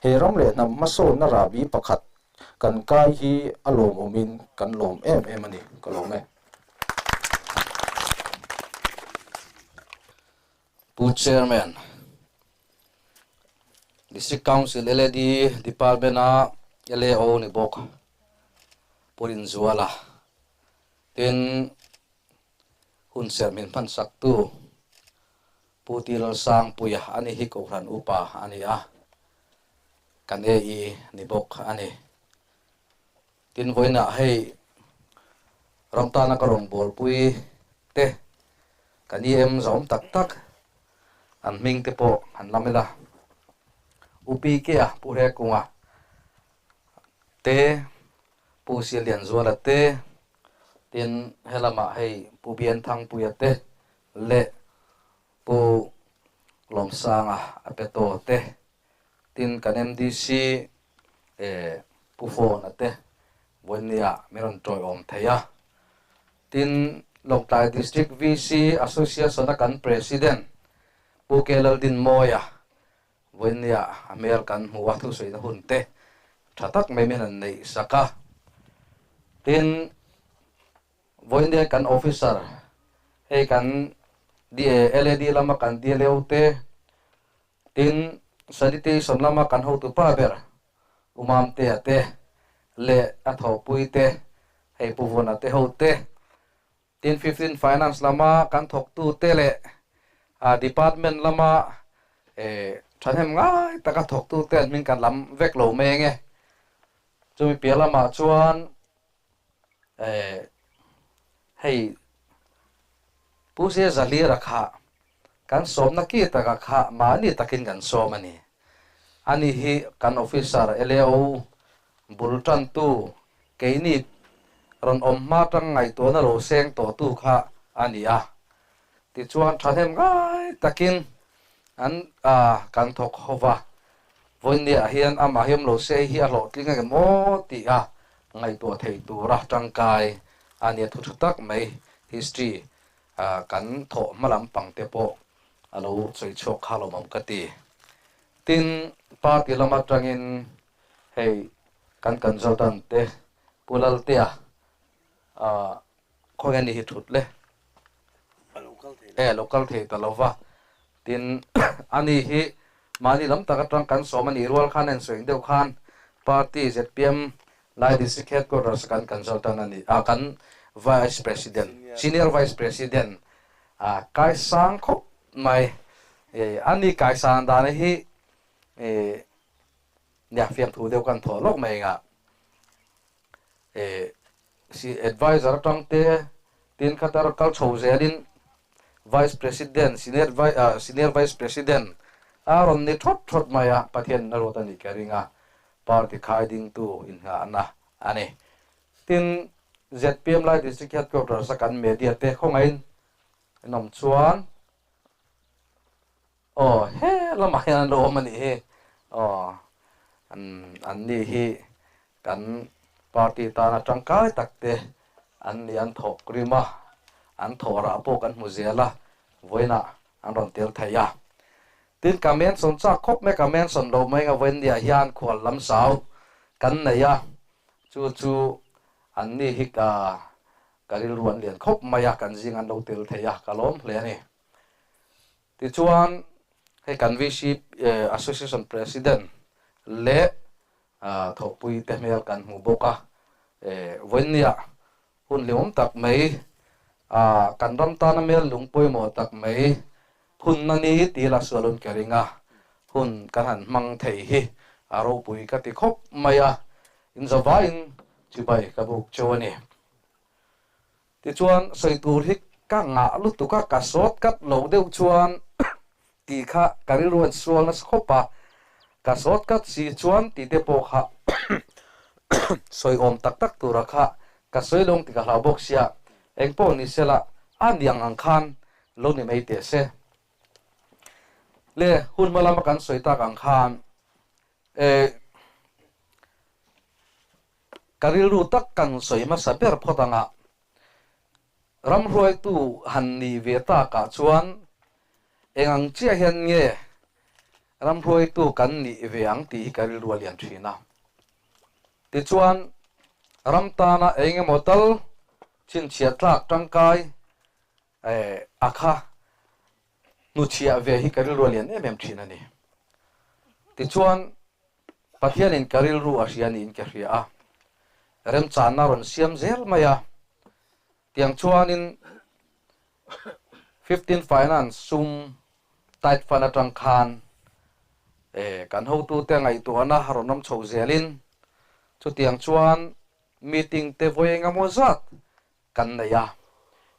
He ram le nam ma so na rabi pakhat kan kai hi alom omin kan lom em em ani ka lom e. Pu Chairman, District Council LAD Department a LAO ni bok Purin Zuala tin hun ser min phan sak tu Pu Tilal Sang Puya ani hi ko ran upa ani a kan e i ni bok ani. Tin voina hei ramta na karong bol pui te kan em zom tak tak an ming te po an lamela upi ke a pure kunga te pu sialian zuala te tin helama hei pu bian thang puya te le pu lomsanga apeto te tin kan MDC e pu phone te voinia meron toy om theya. Tin Lawngtlai District VC Association kan President pu Kelal Din Moya voinia amel kan huwa thu soi na hun te thatak mai men an nei saka. Tin voinia kan officer hei kan LAD lama kan DLO te tin sanitation lama kan ho tu pa ber umam te ate le a tho pui te hei pu vona te ho te tin 15 finance lama kan thok tu te le a department lama e thanem ngai taka thok tu te min kan lam vek lo me nge chumi pia lama chuan e hei pu se zali rakha kan som na ki taka kha mani takin kan som ani ani hi kan officer LAO bultan tu keini ron om ma tang ngai to na lo seng to tu kha ani a ti chuan thanem ngai takin an a kan thok howa voinia hian ama hiam lo se hi a lo tlinga ke mo ti a ngai to thei tu ra tangkai ani thu thu tak mai history a kan tho malam pang te po alo choi chok khalo mam ka ti tin party lama tangin hei kan consultant te pulal te a khong ni hi thut le e local thei talova tin ani hi mani lam taka tang kan somani rual khan en swing deuh khan party ZPM lai district headquarters kan consultant ani a kan vice president senior vice president a kai sang khop mai e ani kai sang dan hi e nya fiam thu deuh kan tho lok mai nga e si advisor tang te tin khatar kal chho zelin vice president senior vice president A rawn ni thawt thawt mai a, Pathian in a ruat a nih ka ring a, party khai dingtu inngahna a ni. Tin, zpm Lai District Headquarters a kan media te khawngaihin in awm chuan aw he lamah hian an lo awm a nih hi aw an an ni hi kan party tana tangkai tak te an ni an thawk rim a, an thawh rah pawh kan hmu zel a, vawiinah an rawn tel thei a. Tin, ka mention chak khawp mai, ka mention lo mai nga vawiin niah hian khual lam zau kan nei a, chu chu an ni hi ka ka rilru an lian khawp mai a, kan zing an lo tel thei a, ka lawm hle a ni. Tichuan, hei kan VC Association President leh thawhpui te hmel kan hmu bawk a, vawiin niah Hun hlimawm tak mai, kan ram tana mel lung pawimawh tak mai phunna ni tih la sualun ka ring a, hun kan han hmang thei hi a ropui ka ti khawp mai a, inzavaiin chibai ka buk cheu a ni. Tichuan sawi tur hi ka ngah lutuk a, ka sawt kat lo deuh chuan tih kha ka rilru an sual nasa khawp a, ka sawt kat si chuan tih te pawh kha sawi awm tak tak tura kha ka sawi lawng tih ka hlau bawk sia, eng pawh ni sela a niang ang khan lo ni mai teh se. Le hun hma lama kan sawi tak ang khan eh ka rilru tak kan sawi hmasa ber phawt anga Ramhruaitu han nih ve takah chuan eng ang chiah hian nge ramhruaitu kan nih ve ang tih hi ka rilru a lian thin a. Tichuan, ram tana eng emaw tal chhinchhiah tlak tangkai a kha hnuchhiah ve hi ka rilru a lian em em thin a ni. Tichuan, Pathianin ka rilru a hria niin ka hria a, remchanna rawn siam zel mai a. Tiang chuanin Fifteen Finance sum tight fund atang khan kan hotute ngaihtuahna rawn awm chho zelin chutiang chuan meeting te vawi engemaw zat kan nei a,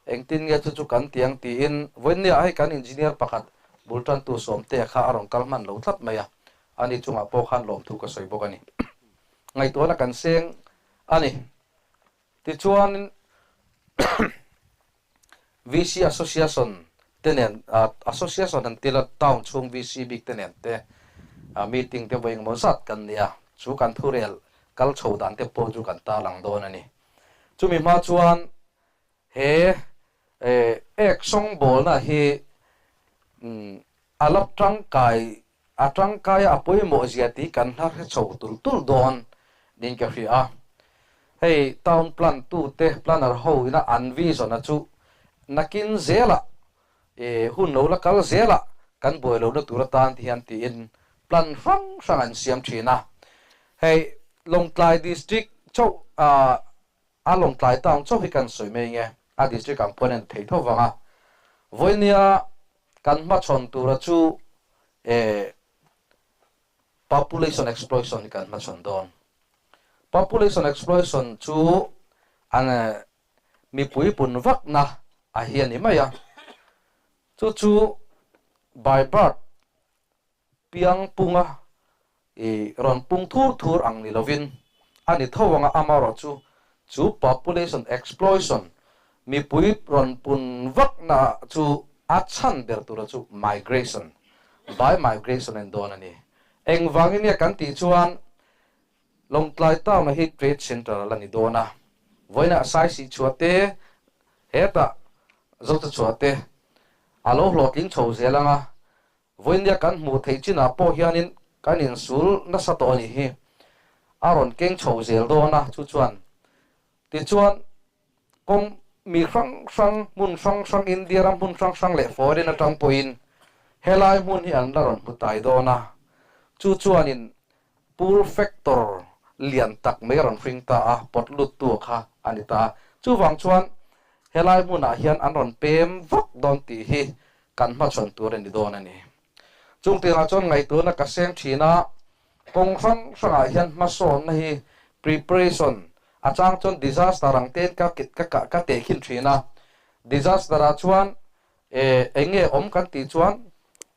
engtin nge chu chu kan ti ang tiin vawiinniah hei kan engineer pakhat bul tantu Sawmtea kha a rawn kal hman lo tlat mai a, ani chungah pawh khan lawmthu ka sawi bawk a ni. Ngaihtuahna kan seng a ni. Tichuanin VC Association te nen, Association han tila town chhung VC bik te nen te meeting te vawi engemaw zat kan ni a, chu kan thurel kal chho dan te pawh chu kan tarlang dawn a ni. Chumi hma chuan he ek sawngbawlna hi a la tangkai a tangkai a pawimawh zia tih kan hla hre chho tul tul dawn niin ka hria a. Hei town plan tute planner ho ina an vision a chu nakin zelah hun lo la kal zelah kan buai lohna tur atan ti hian tiin plan hrang hrang an siam thin a. Hei Lawngtlai district chauh a Lawngtlai town chauh hi kan sawi mai nge a district ang pawhin an thei tho vang a. Vawinia kan hmachhawn tura chu population explosion hi kan hmachhawn dawn. Population explosion chu an mipui pun vakna a hi a ni mai a. Chu chu by birth piang punga i rawn pung thur thur ang ni lovin a ni tho anga amarawh chu chu population explosion mipui rawn pun vakna chu a chhan ber tura chu migration by migration a ni dawn a ni. Engvangin nge kan tih chuan Lawngtlai town-a hi trade centre a la ni dawn a, vawiinah Saisih chhuah te, hetah Zota chhuah te a lo hlawhtling chho zel ang a, vawiinia kan hmuh theih chinah pawh hianin kan insul nasa tawh a nih hi. A rawn keng chho zel dawn a, chu chuan tichuan kawng mi hrang hrang, hmun hrang hrang, India ram hmun hrang hrang leh foreign atang pawhin helai hmun hi an la rawn hmu tai dawn a, chu chuanin Pull factor lian tak mai a rawn hring ta a, pawt luttu kha a ni ta. Chuvang chuan helai hmunah hian an rawn pem vak dawn tih hi kan hmachhawn tur a ni dawn a ni. Chung tirah chuan ngaihtuahna ka seng thin a, kawng hrang hrangah hian hmasawnna hi preparation a chang chuan disaster ang tein ka ka ka tehkhin thin a. Disaster ah chuan eng nge awm kan tih chuan.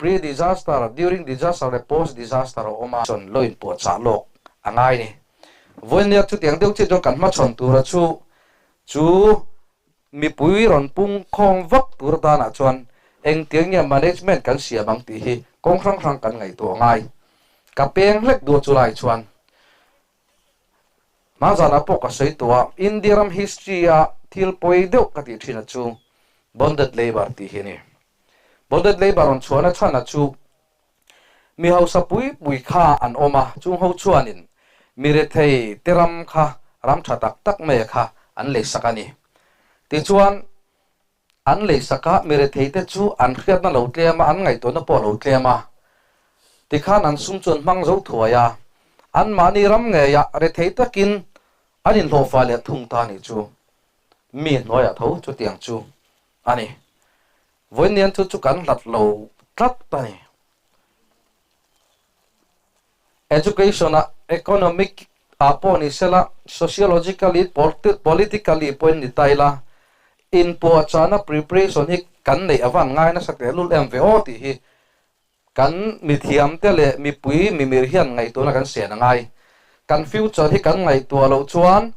Pre disaster, during disaster leh post disaster a awm a. Chhawn lo inpuahchah lawk a ngai ni. Vawinia chutiang deuh chiah chuan kan hmachhawn tura chu chu mipui rawn pung khawm vak tur danah chuan engtiang nge management kan siam ang tih hi kawng hrang hrang kan ngaihtuah ngai. Ka peng hlek duh chu lai chuan hma zanah pawh ka sawi tawh a, India ram history a thil pawi deuh ka tih thin a chu bonded labour tih hi a ni. Bonded labour rawn chhuahna chhan a chu mi hausa pui pui kha an awm a, chung ho chuanin mi rethei te ram kha ram tha tak tak mai kha an leisak a ni. Tichuan, an leisak a, mi rethei te chu an hriatna lo tlem a, an ngaihtuahna pawh a lo tlem a. Tikhan an sum chu an hmang zo thuai a, anmahni ram ngeiah rethei takin an inhlawhfai leh thung ta a nih chu. Mi hnuaiah tho chutiang chu a ni. Vawiin chu chu kan hlat lo tlat a ni. Education ah, economic ah pawh ni sela, sociologically, politically pawhin ni ta ila, inpuahchahna preparation hi kan neih avan ngai nasa tehlul em ve aw tih hi kan mithiamte leh mipui mimir hian ngaihtuahna kan sian a ngai. Kan future hi kan ngaihtuah loh chuan,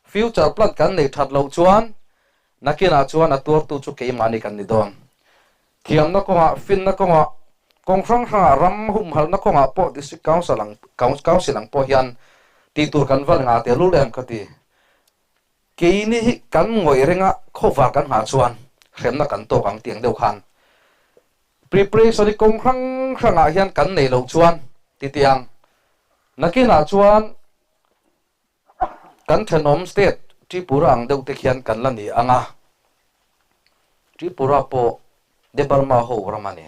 future plan kan neih that loh chuan Nakinah chuan a tuartu chu keimahni kan ni dawn. Thiamna kawngah, finna kawngah, kawng hrang hrangah, ram humhalhna kawngah pawh District Council ang Council ang pawh hian tih tur kan va ngah tehlul em ka ti. Keini hi kan ngawih renga khawvar kan nghah chuan hremna kan tawk ang tiang deuh khan preparation hi kawng hrang hrangah hian kan nei loh chuan ti tiang. Nakinah chuan Kan thenawm state Tripura ang deuh te khian kan la ni ang a, Tripura pawh Debarma ho ram a ni.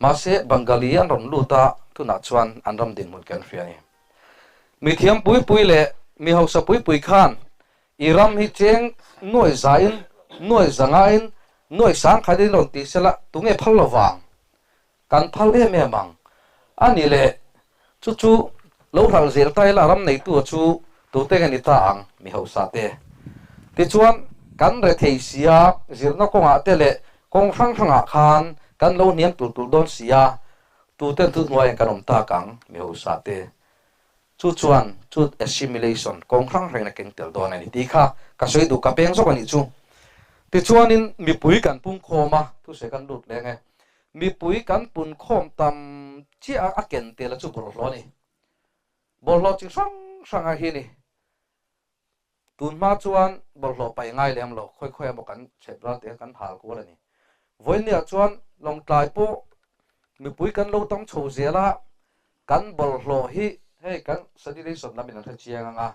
Mahse Bangali an rawn lut a, tunah chuan an ram dinhmun kan hria a ni. Mi thiam pui pui leh mi hausa pui pui khan i ram hi cheng nuai zain, nuai zangain, nuai sangkhatin rawn ti sela tunge phal lo vang? Kan phal em em ang. A ni le, chu chu lo hral zel ta ila ram neitu chu tute nge ni ta ang mi hausa te. Tichuan, kan rethei sia zirna kawngah te leh kawng hrang hrangah khan kan lo hniam tul tul dawn sia, tuten thu hnuaiin kan awm tak ang mi hausa te. Chu chuan chu assimilation kawng hrang hrangin a keng tel dawn a ni tih kha ka sawi duh ka peng zawk a nih chu. Tichuanin mipui kan pungkhawm a, thuseh kan lut leng e. Mipui kan punkhawm tam chiah a, a ken tel a chu bawlhhlawh a ni. Bawlhhlawh chi hrang hrang a hi ni. Tun hma chuan bawlhhlawh paih ngai lem lo, khawi khawi emaw kan chhep ral teh kan hal kual a ni. Vawinia chuan Lawngtlai pawh mipui kan lo tam chho zel a, kan bawlhhlawh hi hei kan sanitation lamin an hre chiang ang a,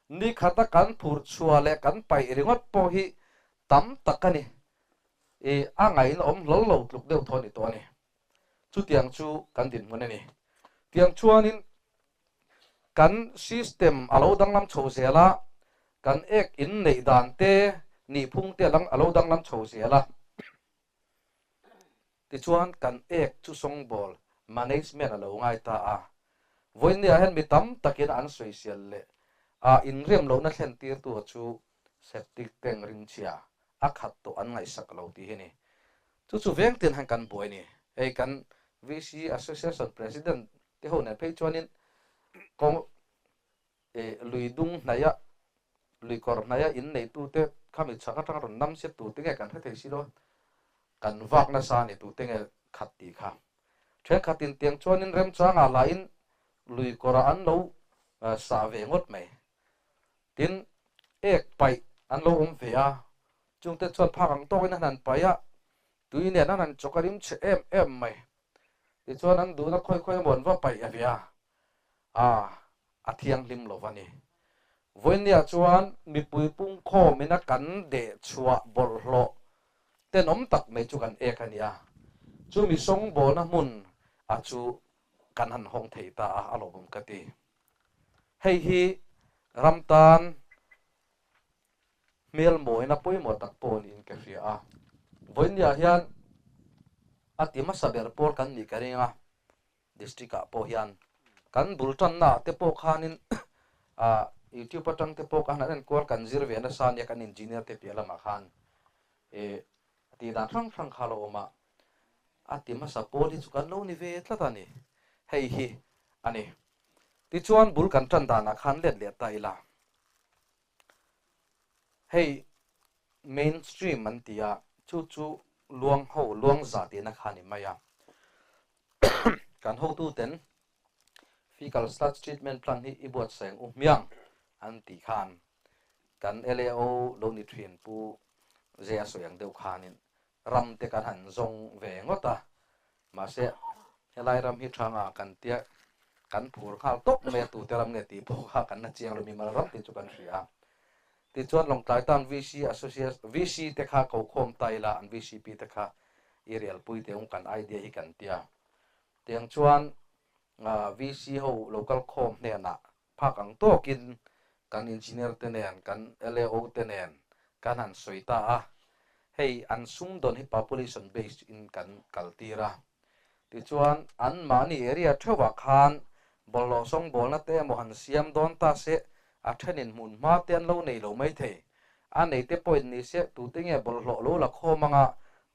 ni khata kan phur chhuah leh kan paih ringawt pawh hi tam tak a ni. I a ngaihna awm hlawl lo tluk deuh thaw a ni tawh a ni. Chutiang chu kan dinhmun a ni. Tiang chuanin kan system a lo danglam chho zel a, kan ek in neih dan te, nihphung te a lo danglam chho zel a. Tichuan kan ek chu sawngbawl management a lo ngai ta a. Vawinia hian mi tam takin an sawisel leh a inrem lohna thlen tirtu chu septic tank ringchhia a khat tawh an ngaihsak lo tih hi ni. Chu chu veng tin han kan buai ni. Hei kan VC Association President te ho nen phei chuanin kawng lui dung hnaia lui kawr hnaia in neitute khami chhak atanga rawn nam se tute nge kan hre thei si lo kan vak nasa a ni tute nge khat tih kha. Thenkhatin tiang chuanin remchangah lahin lui kawrah an lo sah ve ngawt mai. Tin, ek paih an lo awm ve a, chungte chuan phak ang tawkin an han paih a, tui nen an han chawk a rim chhe em em mai. Tichuan an duhna khawi khawi emaw an va paih a ve a, ah, a thianghlim lo va ni. Vawinia chuan mipui pungkhawmin a kan deh chhuah bawlhhlawh tenawm tak mai chu kan ek a ni a, chumi sawngbawlna hmun a chu kan han hawng thei ta a, a lawmawm ka ti. Hei hi ram tan hmel mawina pawimawh tak pawh niin ka hria a. Vawinia hian a ti hmasa ber pawl kan nih ka ring a, district ah pawh hian kan bul tanna ah te pawh khanin YouTube atang te pawh khan an enkual kan zir ve nasa ania kan engineer te piah lamah khan tih dan hrang hrang kha a lo awm a. A ti hmasa pawl hi chu kan lo ni ve tlat a ni. Hei hi a ni. Tichuan bul kan tan danah khan let leh ta ila. Hei mainstream an ti a, chu chu luang ho luang za tihna kha a ni mai a. Kan hotuten fecal sludge treatment plant hi i buatsaih ang u hmiang an tih khan kan LAO lo ni thin Pu Zea sawi ang deuh khanin ram te kan han zawng ve ngawt a, mahse helai ram hi thanga kan tia kan phur nghal tawp mai a, tute ram nge tih pawh kha kan la chiang lo, mimal ram tih chu kan hria a. Tichuan Lawngtlai tan VC Association VC te kha ko khawm ta ila an VCP te kha i rialpui teh ung kan idea hi kan tia. Tiang chuan VC ho lo kal khawm hnenah phak ang tawkin kan engineer te nen, kan LAO te nen kan han sawi ta a, hei an sumdawn hi population based in kan kal tir a. Tichuan anmahni area theuhah khan bawlhhlawh sawngbawlna te emaw han siam dawn ta se, a thenin hmun hma te an lo nei lo mai thei. A nei te pawhin ni se tute nge bawlhhlawh lo la khawm anga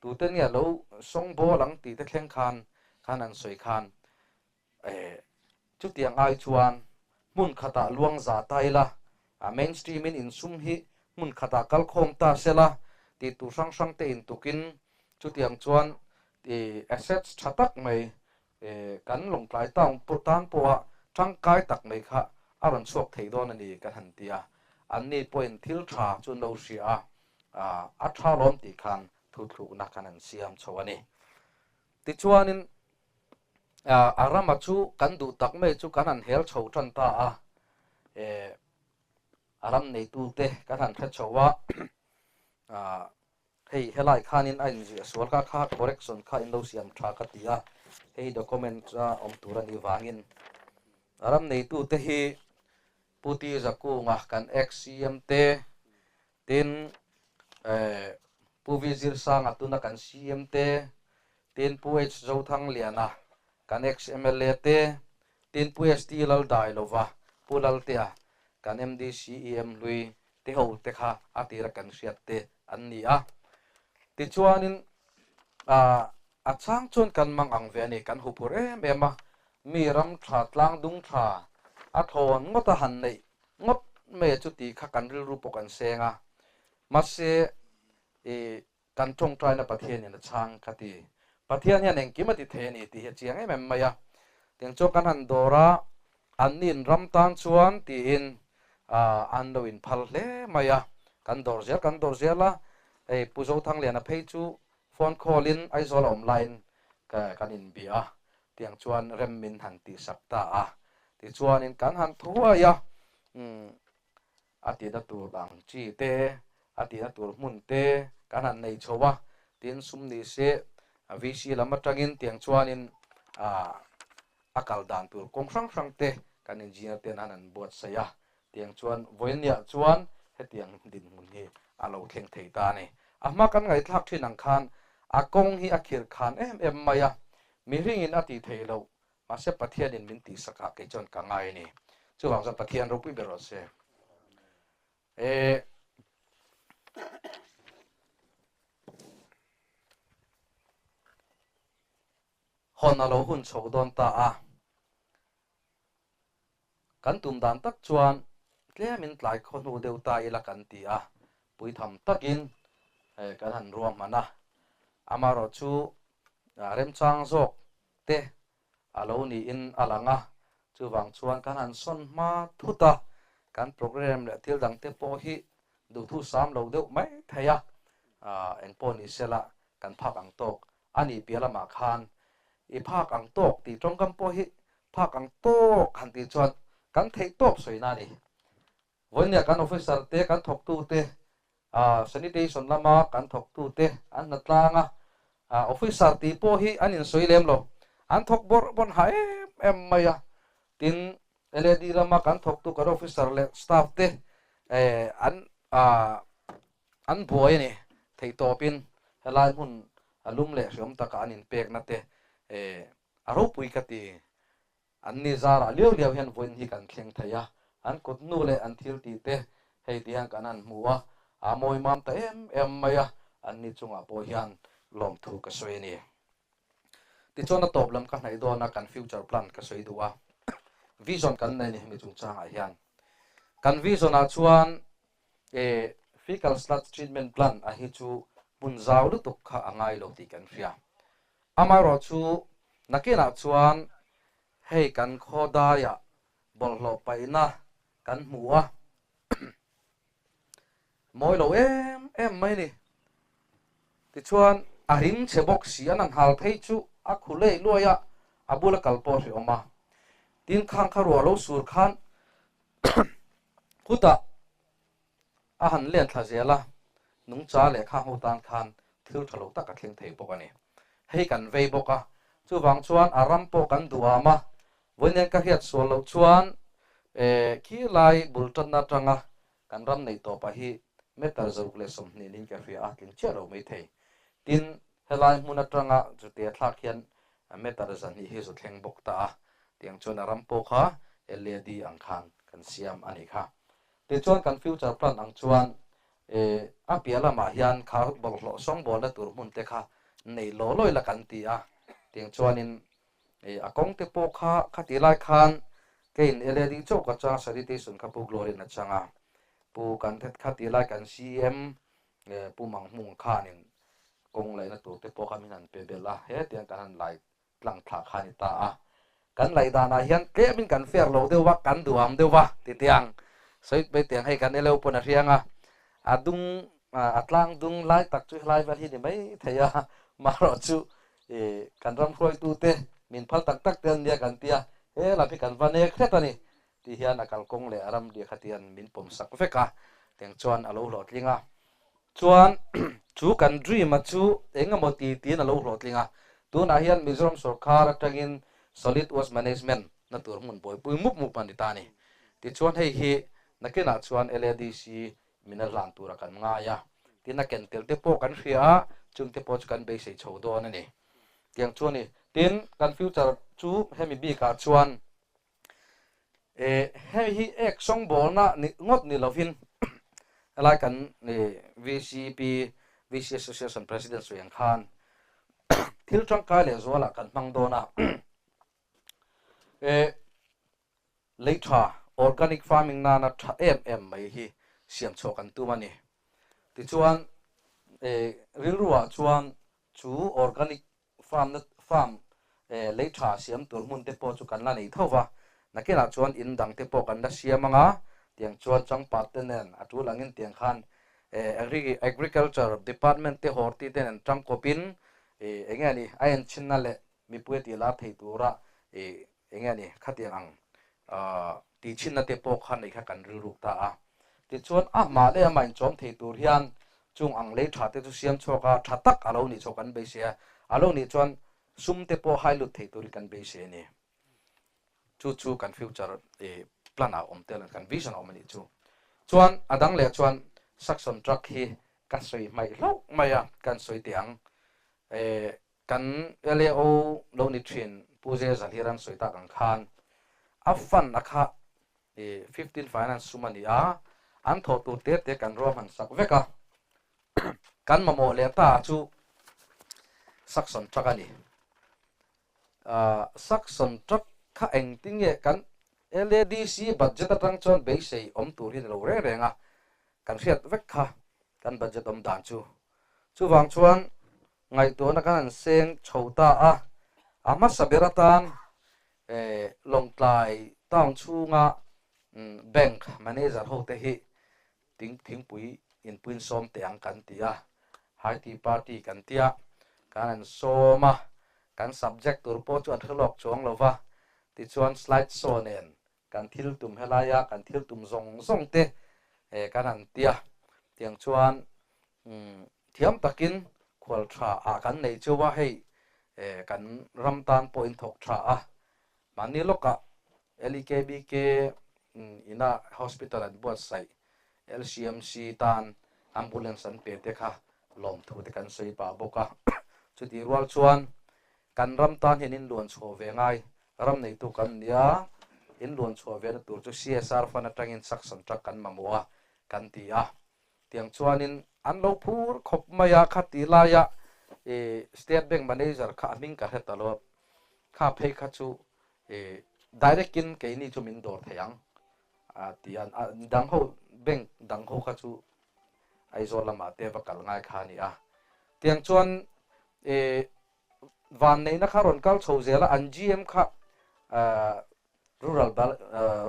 tute nge lo sawngbawl ang tih te thleng khan khan an sawi khan Eh, chutiang ai chuan hmun khatah luang za ta ila, a mainstream in insum hi hmun khatah kal khawm ta sela tih tur hrang hrang te intukin chutiang chuan eh assets tha tak mai eh kan Lawngtlai town tan pawha tangkai tak mai kha a rawn chhuak thei dawn a ni kan han ti a, anni pawhin thil tha chu an lo hria a, a tha lawm tih khan thuthlukna kan han siam chho a ni. Tichuanin a rama chu kan duh tak mai chu kan han hel chho tan ta a, a ram neitute kan han hre chho a, hei helai khanin a inziah sual kha kha correction kha in lo siam tha ka ti a, hei document a awm tur a nih vangin a ram neitute hi Pu Ti Zakunga kan ex-CM te, Tin, Pu V Zirsanga tuna kan CM te, tin Pu H Zothangliana kan ex-MLA te, tin Pu ST Laldailova, Pu Laltea kan MDCEM hlui te ho te kha a tira kan hriat te an ni a. Tichuanin a chang chuan kan mang ang ve a ni, kan huphur em em a, mi ram tha tlang dung tha a thawn ngawt a han neih Ngawt mai a chuti kha kan rilru pawh kan seng a, mahse i kan tawngtaina Pathianin a chhang ka ti. Pathian hian engkim a ti thei a ni tih hi a chiang em em mai a. Tiang chuan kan han dawr a, anni'n ram tan chuan tiin an lo inphal hle mai a. Kan dawr zel kan dawr zel a, hei Pu Zothangliana phei chu phone call in Aizawl a awm laiin kan inbia a, Tiang chuan rem min han tihsak ta a. Tichuanin kan han thuai a, umm a tihna tur ang chi te, a tihna tur hmun te kan han nei chho a, tin sum ni se VC lam atangin tiang chuanin ah a kal dan tur kawng hrang hrang te kan engineer ten an han buatsaih a, tiang chuan vawinia chuan hetiang dinhmun hi a lo thleng thei ta a ni. A hma kan ngaihthlak thin ang khan a kawng hi a khir khan em em mai a, Mihringin a tih theih loh, mahse Pathianin min tihsak ah kei chuan ka ngai a ni. Chuvang chuan Pathian ropui ber rawh se. E. Hawn a lo hun chho dawn ta a. Kan tum dan tak chuan tlemin tlai khaw hnu deuh ta ila kan ti a, puitham takin kan han ruahman a. Amaherawh chu remchang zawk te a lo niin a lang a, chuvang chuan kan han sawn hma thut a, kan program leh thil dang te pawh hi duhthu sam lo deuh mai thei a, engpawh ni sela kan phak ang tawk a nih piah lamah khan i phak ang tawk tih tawngkam pawh hi phak ang tawk han tih chuan kan theih tawp sawina a ni. Vawinia kan officer te, kan thawktu te, sanitation lama kan thawktu te an hna tlang a, officer tih pawh hi an insawi lem lo, an thawk bawrh bawrh ha em em mai a, tin LAD lama kan thawktu kan officer leh staff te an An buai a ni. Theihtawpin helai hmun a lum leh hriawm taka an inpekna te a ropui ka ti. An ni zarah liau liau hian vawiin hi kan thleng thei a, an kut nu leh an thil tih te hei ti hian kan han hmu a, a mawi mam ta em em mai a, an ni chungah pawh hian lawmthu ka sawi a ni. Tichuan a tawp lam ka hnaih dawn a kan future plan ka sawi duh a. Vision kan nei ni hemi chungchangah hian. Kan vision ah chuan e fecal sludge treatment plant a hi chu hmun zau lutuk kha a ngai lo tih kan hria. Amaherawh chu nakinah chuan hei kan khaw daiah bawlhhlawh paihna kan hmu a. Mawi lo em em mai ni. Tichuan a ring chhe bawk si an an hal phei chu a khu lei luai a, a bula kal pawh a hrehawm a. Tin khang kha ruah lo sur khan khutah a han len thla zel a, nungcha leh khang ho tan khan thil tha lo tak a thleng thei bawk a ni. Hei kan vei bawk a, chuvang chuan a ram pawh kan duham a, vawiin ka hriat sual loh chuan khi lai bul tanna atanga kan ram nei tawpah hi meter 120 niin ka hria a, tling chiah lo mai thei. Tin, helai hmun atanga chutia thlak hian meter 200 hi zu thleng bawk ta a, tiang chuan a ram pawh kha LED ang khan kan siam a ni kha. Tichuan kan future plan ang chuan a piah lamah hian kha bawlhhlawh sawngbawlna tur hmun te kha nei law lawi la kan ti a, tiang chuanin a kawng te pawh kha khati lai khan keiin LED chauh ka chang sanitation kha Pu Glory in a chang a, Pu kan khati lai kan CM Pu Manghmung khanin kawng laihna tur te pawh kha min han pe belh a, hetiang kan han lai tlang thla kha a ni ta a. Kan laih danah hian tlemin kan fair lo deuh va, kan duham deuh va ti tiang sawi mai tiang hei kan eleu pawn a hriang a, a dung a tlang dung lai tak chu helai vel hi ni mai thei a, marawh chu kan ram hruaitute min phal tak tak te an nia kan tia, he lam hi kan va nek hret a ni tih hian a kalkawng leh a ram ria kha tian min pawm sak vek a, tiang chuan a lo hlawhtling a. Chuan chu kan dream a chu eng emaw ti tiin a lo hlawhtling a, tunah hian Mizoram sorkar atangin Solid Waste Management na tur hmun buaipui mup mup a ni ta a ni. Tichuan hei hi nakinah chuan LADC min a hlan tura kan ngai a, tin a ken tel te pawh kan hria a, chungte pawh chu kan beisei chho dawn a ni. Tiang chu a ni. Tin, kan future chu hemi bikah chuan Hei hi ek sawngbawlna ni ngawt ni lovin helai kan VCP, VC Association President sawi ang khan thil tangkai leh zualah kan hmang dawn a. Lei tha, organic farming nana tha em em mai hi siam chhuah kan tum a ni. Tichuan rilruah chuan chu organic Farm na farm lei tha siam tur hmun te pawh chu kan la nei tho va, nakinah chuan in dang te pawh kan la siam ang a, tiang chuan changpat te nen a tul angin tiang khan Agriculture Department te horti te nen tangkawpin eng nge ni a enchinna leh mipui a tih lar thei tura eng nge ni khatiang ang tihchhinna te pawh kha nei kha kan rilruk ta a. Tichuan a hma leh amah inchawm thei tur hian chung ang lei tha te chu siam chhuak a, tha tak a lo nih chhuak kan beisei a, a lo nih chuan sum te pawh hai lut thei turin kan beisei a ni. Chu chu kan future plan ah awm tel a ni, kan vision ah awm a nih chu. Chuan a dang leh chuan suction truck hi ka sawi hmaih hlauh mai a, kan sawi teh ang. Kan LAO lo ni thin Pu Zezal hi ran sawi tak ang khan a fund a kha 15 finance sum a ni a, an thawh tur te te kan ruahman sak vek a, kan mamawh leh ta chu suction truck a ni. Suction truck kha engtin nge kan LADC budget atang chuan beisei awm tur hi ni lo reng reng a, kan hriat vek kha kan budget awm dan chu. Chuvang chuan Ngaihtuahna kan han seng chho ta a, a hmasa ber atan Lawngtlai town chhunga bank manager hote hi thingpui inpuin sawm teh ang kan ti a, high tea party kan tia, kan han sawm a, kan subject tur pawh chu an hre lawk chuang lo va, tichuan slide show nen kan thil tum helaia kan thil tum zawng zawng te kan han tia, tiang chuan Thiam takin khual tha ah kan nei cheu a, hei kan ram tan pawh in thawk tha a, mahni lawkah LEKBK ina hospital an buatsaih LCMC tan ambulance an pe te kha lawmthu te kan sawi pah bawk a, chutih rual chuan kan ram tan hian in luan chhuah ve ngai, ram neitu kan nia, in luan chhuah ve na tur chu CSR fund atangin suction truck kan mamawh a kan ti a. Tiang chuanin an lo phur khawp mai a, khati laia I State Bank manager kha a hming ka hre ta lo, kha phei kha chu i direct in keini chu min dawr thei ang a ti a, dang ho bank dang ho kha chu Aizawl lamah te va kal ngai kha a ni a. Tiang chuan i vanneihna kha rawn kal chho zel a, an GM kha Rural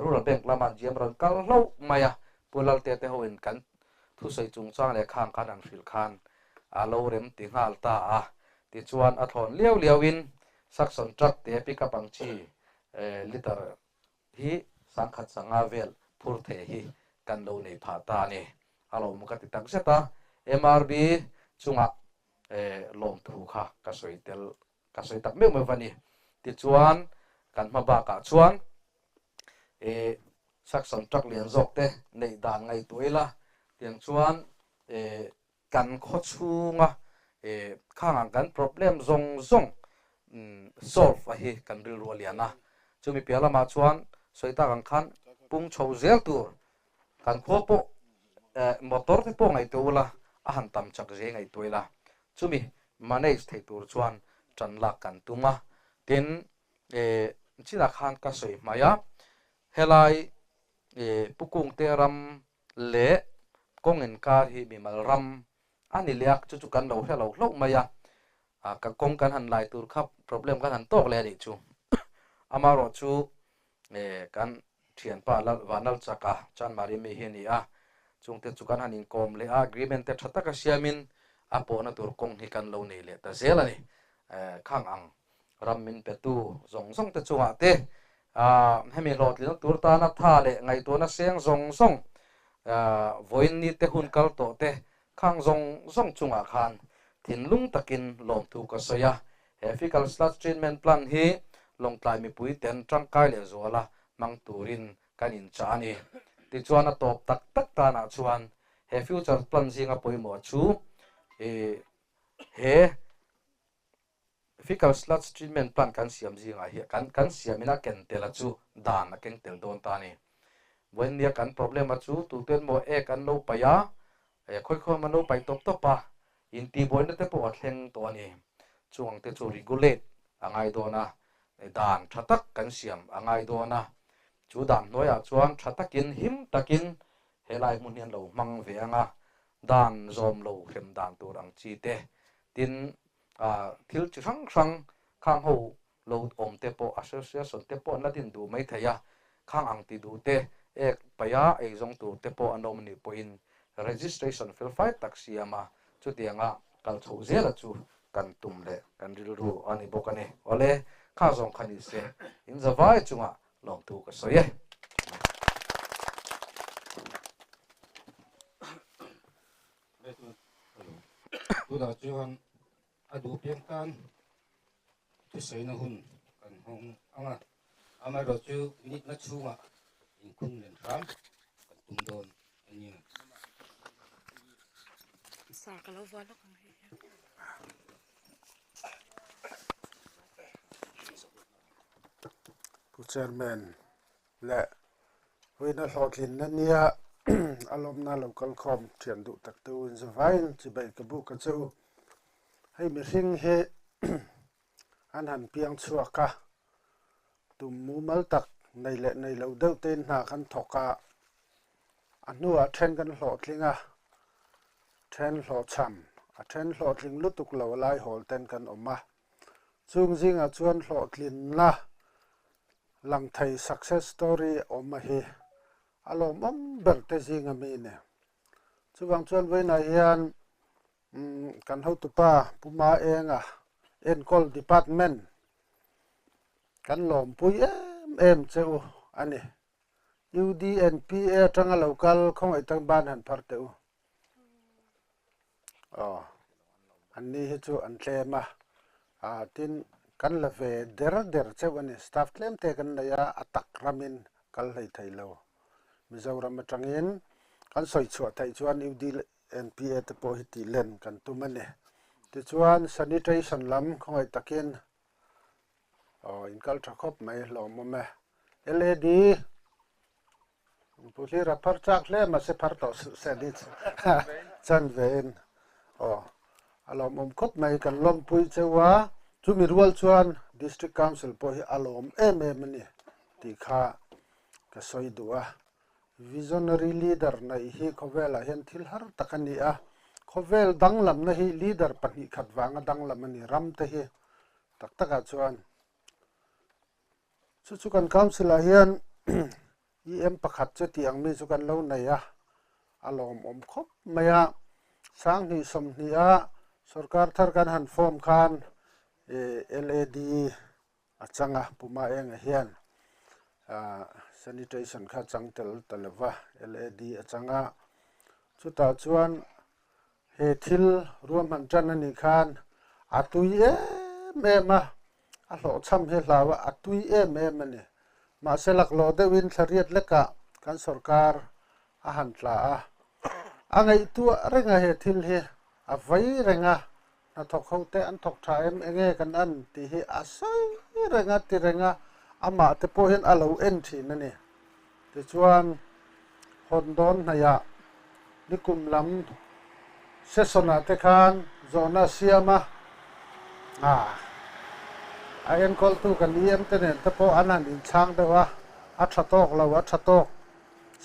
Rural Bank lama an GM rawn kal hlauh mai a, Pu Lalte te hoin kan thusawi chungchang leh khang khan an hrilh khan a lo rem ti nghal ta a. Tichuan a thlawn liau liauin suction truck te pick up ang chi liter hi sangkhat sanga vel phur thei hi kan lo nei phah ta a ni. A lo maw ka ti tak zet a, MRB chungah lawmthu kha ka sawi tel ka sawi tak meuh meuh va ni. Tichuan kan hma bakah chuan suction truck lian zawk te neih dan ngaihtuah ila tiang chuan kan khaw chhunga khang ang kan problem zawng zawng solve a hi kan rilru a lian a. Chumi piah lamah chuan sawi tak ang khan pung chho zel tur kan khua pawh motor te pawh ngaihtuah ula a han tam chak zia ngaihtuah ila chumi manage thei tur chuan tan lak kan tum a. Tin, chinah khan ka sawi hmai a, helai Pu Kungte ram leh kawng inkar hi mimal ram a ni leh a, chu chu kan lo hre lo hlauh mai a, ka kawng kan han lai tur kha problem kan han tawk leh a nih chu. Amaherawh chu kan thianpa Lal Vanlalchaka Chanmari mi hi a ni a, chungte chu kan han inkawm leh a, agreement te tha taka siamin a pawhna tur kawng hi kan lo nei leh ta zel a ni. Khang ang ram min petu zawng zawng te chungah te hemi hlawhtlinna tur tana tha leh ngaihtuahna seng zawng zawng vawiin ni te hun kal tawh te khang zawng zawng chungah khan thinlung takin lawmthu ka sawi a. He fecal sludge treatment plant hi Lawngtlai mipui ten tangkai leh zuala hmang turin kan inchah a ni. Tichuan a tawp tak tak tanah chuan he future plan zinga pawimawh chu he Fecal sludge treatment plant kan siam zingah hian kan kan siamin a ken tel a chu dan a keng tel dawn ta a ni. Vawiinnia kan problem a chu tuten maw ek an lo paih a, khawikhawm an lo paih tawp tawp a, intihbuaina te pawh a thleng tawh a ni. Chung ang te chu regulate a ngai dawn a, dan tha tak kan siam a ngai dawn a, chu dan hnuaiah chuan tha takin him takin helai hmun hi an lo hmang ve ang a, dan zawm lo hrem dan tur ang chi te tin thil chi hrang hrang khang ho lo awm te pawh association te pawh an la din duh mai thei a, khang ang ti duh te ek paih a ei zawng tur te pawh an awm anih pawhin registration fel fai tak siam a, chutianga kal chhoh zela chu kan tum leh kan rilru a ni bawk a ni. Awle, kha zawng kha ni se, in zavai chungah lawmthu ka sawi e. Tunah chuan a duh piang tan thusawiina hun kan hawng ang a, amaherawhchu minute na chhungah inkhung len hram kan tum dawn a ni. Sir ka lo vuah lawk ang hei. Pu Chairman leh Vawiina hlawhtlinna nia a lawmna lo kalkhawm thian duh tak te u in zavaiin chibai ka buk a che u. Hei mihring hi an han piang chhuak a, tum mumal tak nei leh nei lo deuh tein hna kan thawk a, a hnuah then kan hlawhtling a, then hlawhchham, a then hlawhtling lutuk lo lai hawl ten kan awm a. Chung zingah chuan hlawhtlinna Lang thei success story awm a hi a lawmawm ber te zinga mi ni. Chuvang chuan vawiinah hian kan hotupa Pu Maenga enkawl department kan lawmpui em em che u a ni. UDNPA atanga lo kal khawngaih tak ban han phar teh u. Aw, an ni hi chu an tlem a, ah tin kan la ve der der cheuh a ni. Staff tlem te kan nei a, a tak ramin kal hlei thei lo. Mizoram atangin kan sawi chhuah theih chuan UDNPA te pawh hi tih len kan tum a ni. Tichuan sanitation lam khawngaih takin aw in kal tha khawp mai hlawmawm e. LAD. Pu Hlira phar chak hle mahse phar tawh suh se ni chan ve in aw A lawmawm khawp mai kan lawmpui cheu a, chumi rual chuan District Council pawh hi a lawm em em a ni tih kha ka sawi duh a. Visionary leader neih hi khawvelah hian thil har tak a ni a, khawvel danglamna hi leader 2 khat vanga danglam a ni, ram te hi tak takah chuan. Chu chu kan council ah hian EM pakhat chu tih ang mi chu kan lo nei a, a lawmawm khawp mai a. 2020 a sorkar thar kan han form khan LAD a chang a, Puma Enga hian sanitation kha chang tel ta lo va, LAD a chang a. Chutah chuan he thil ruahman tan a nih khan a tui em em a, a hlawhchham hi hlau a, a tui em em a ni. Mahse laklawh deuhin thlariat lekah kan sorkar a han tla a, a ngaihtuah reng a he thil hi a vai reng a, hnathawk ho te an thawk tha em enge kan an tih hi a sawi reng a ti reng a, amah te pawh hian a lo en thin a ni. Tichuan hawn dawn hnaihah nikum lam session ah te khan zawhna a siam a, a enkawltu kan EM te nen te pawh an han inchhang deuh a, a tha tawk lo, a tha tawk,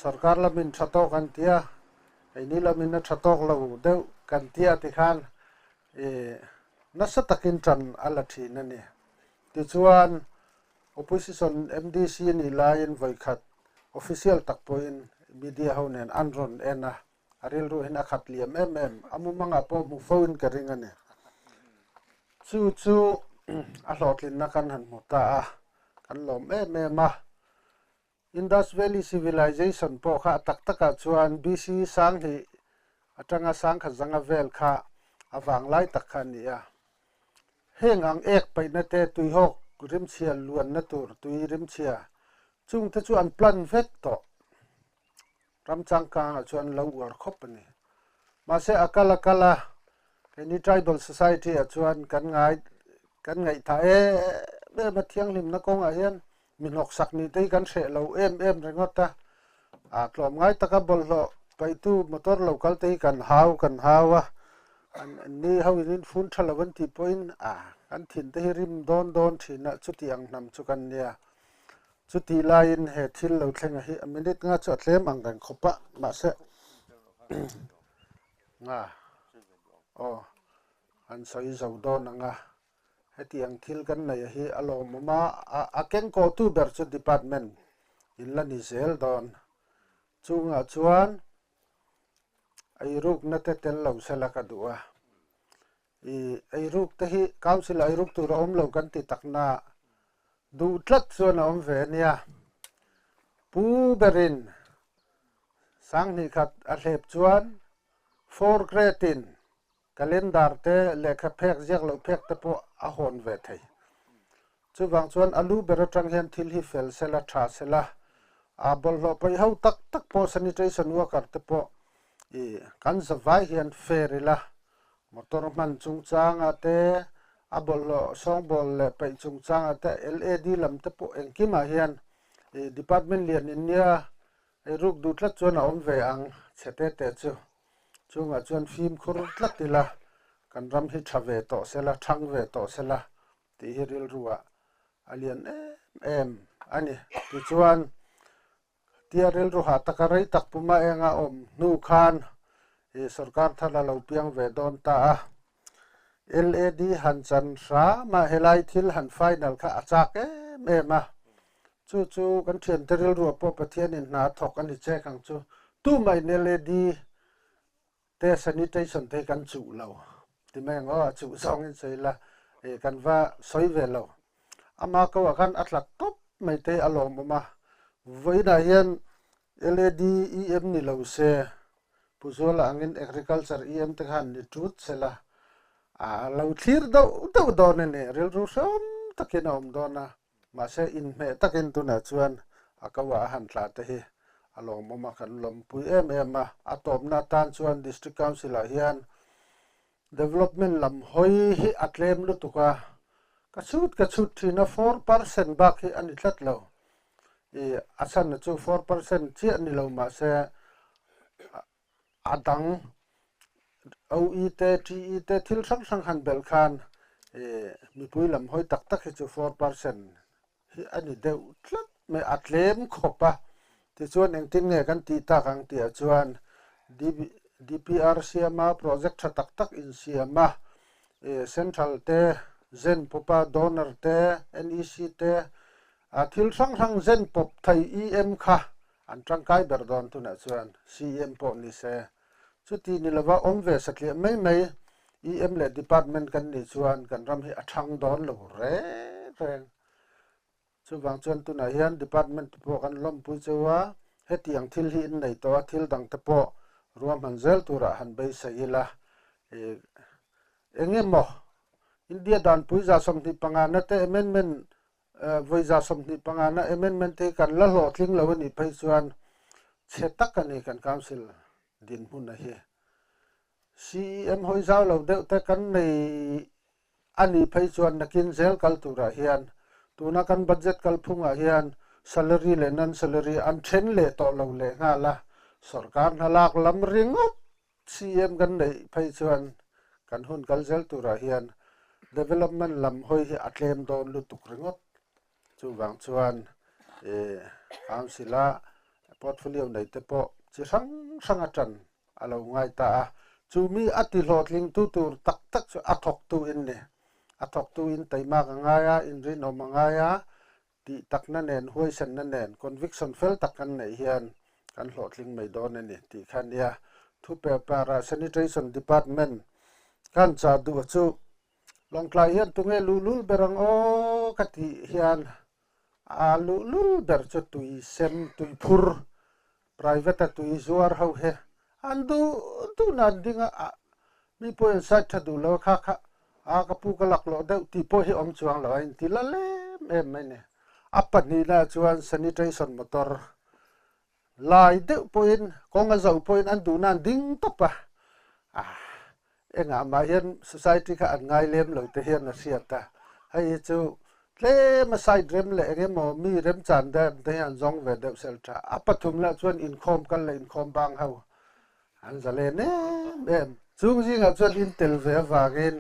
sorkar lamin tha tawk an ti a, keini lamin a tha tawk lo deuh kan ti a tikhan nasa takin tan a la thin a ni. Tichuan Opposition MDC nih laiin vawikhat official tak pawhin media ho nen an rawn en a, a rilru hian a khat liam em em, a mumangah pawh hmu fo in ka ring a ni. Chu chu a hlawhtlinna kan han hmu ta a, kan lawm em em a. Indus Valley Civilization pawh kha a tak takah chuan BC 1000 atanga 1000 zanga vel kha a vanglai tak kha a ni a. Heng ang ek paihna te tuihawk rimchhia luanna tur tui rimchhia chung te chu an plan vek tawh. Ram changkangah chuan lo uar khawp a ni. Mahse a kal a kal a, keini tribal society ah chuan kan ngai kan ngaihthah em em a thianghlimna kawngah hian mi hnawksak nih te hi kan hreh lo em em ringawt a. A tlawmngai taka bawlhhlawh paihtu motor lo kal te hi kan hau kan hau a, an ni ho in in fun tha lo an tih pawhin a kan thin te hi rim dawn dawn thin a, chuti ang hnam chu kan nia. Chutih laiin he thil lo thlenga hi a minute nga chu a tlem ang reng khawp a, mahse nga aw an sawi zo dawn ang a, heti ang thil kan neih hi a lawmawm a, a kengkawhtu ber chu department in la ni zel dawn. Chungah chuan eirukna te tel lo sela ka duh a, i eiruk te hi council ah eiruk tur a awm lo kan ti tak na duh tlat chuan a awm ve a nia. Pu berin 2000 a hlep chuan four grade in calendar te lehkha phek ziak loh phek te pawh a hawn ve thei. Chuvang chuan a lu ber atang hian thil hi fel sela tha sela, a bawlhhlawh paih ho tak tak pawh sanitation worker te pawh i kan zavai hian fair ila, motor hman chungchangah te, a bawlhhlawh sawngbawl leh paih chungchangah te, LAD lam te pawh engkimah hian i department lian in nia eiruk duh tlat chuan a awm ve ang chhe te te chu. Chungah chuan fimkhur tlat ila kan ram hi tha ve tawh sela, thang ve tawh sela tih hi rilruah a lian em em a ni. Tichuan tia rilru hah taka rei tak puma enga awm hnu khan i sorkar thar a lo piang ve dawn ta a. LAD han chan hram a, helai thil han final kha a chak em em a. Chu chu kan thiante rilruah pawh Pathianin hna a thawk a ni chek ang chu. Tumahin LAD te sanitation te hi kan chuh lo ti mai ang aw, a chuh zawngin sawi ila kan va sawi ve lo. Ama ko ah khan a tla tawp mai te a lawmawm a, vawiinah hian LAD EM ni lo se, Pu Zuala angin Agriculture EM te khan ni tut sela, a lo thlir deuh deuh dawn a ni, rilru hreawm takin a awm dawn a, mahse inhmeh takin tunah chuan a ko ah a han tla te hi a lawmawm a, kan lawmpui em em a. A tawpna atan chuan District Council ah hian development lam hawi hi a tlem lutuk a, ka chhut ka chhut thin a, 4% bak hi a ni tlat lo. I a chhan chu 4% chiah ni lo mahse a dang OE te TE te thil hrang hrang han belh khan mipui lam hawi tak tak hi chu 4% hi a ni deuh tlat mai a tlem khawp a. Tichuan engtin nge kan tih tak ang tih ah chuan DPR siama project tha tak tak insiam a, central te zen pawpa donor te NEC te a thil hrang hrang zen pawp thei EM kha an tangkai ber dawn tunah chuan CEM pawh ni se. Chuti ni lova awm ve satliah mai mai EM leh department kan nih chuan kan ram hi a thang dawn lo reng reng. Chuvang chuan tunah hian department te pawh kan lawmpui cheu a, hetiang thil hi in nei tawh a, thil dang te pawh ruahman zel turah han beisei ila. Eng emaw India danpui 25 na te amendment vawi 25 na amendment te hi kan la hlawhtling lo a nih phei chuan chhe tak a ni kan council dinhmun a hi. CEM hawi zau lo deuh te kan nei a nih phei chuan nakin zel kal turah hian tuna kan budget kalphungah hian salary leh non salary an then leh tawh lo leh nghal a, sorkar hna lak lam ringawt CEM kan neih phei chuan kan hun kal zel turah hian development lam hawi hi a tlem dawn lutuk ringawt. Chuvang chuan council a portfolio nei te pawh chi hrang hrang atan a lo ngai ta a. Chu mi a ti hlawhtling tu tur tak tak chu a thawktu in ni. A thawktu in taimak a ngai a, inrinawm a ngai a, tih takna nen, huaisenna nen, conviction fel tak kan neih hian kan hlawhtling mai dawn a ni tih kha nia. Thu paper ah Sanitation Department kan chah duh chu Lawngtlai hian tunge luhlul ber ang aw ka tih hian a luhlul ber chu tui sem, tui phur, private a tui zuar ho hi an duh duh nan ding a, mi pawh in side tha duh lo a kha kha a ka pu ka laklawh deuh tih pawh hi awm chuang lo a inti la lem em mai ni. A pahnihna chuan sanitation motor lai deuh pawhin kawng a zo pawhin an duh nan ding tawp a, engah mah hian society kha an ngai lem lo te hian a hriat a, hei hi chu tlem a side rem leh eng emaw mi remchan deuh te hian zawng ve deuh sel tha. A pathum lah chuan inkhawm kal leh inkhawm bang ho an za len em em. Chung zingah chuan in tel ve avangin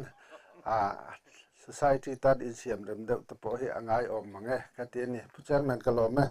society tan insiam rem deuh te pawh hi a ngai awm mang e ka ti a ni. Pu Chairman ka lawm e.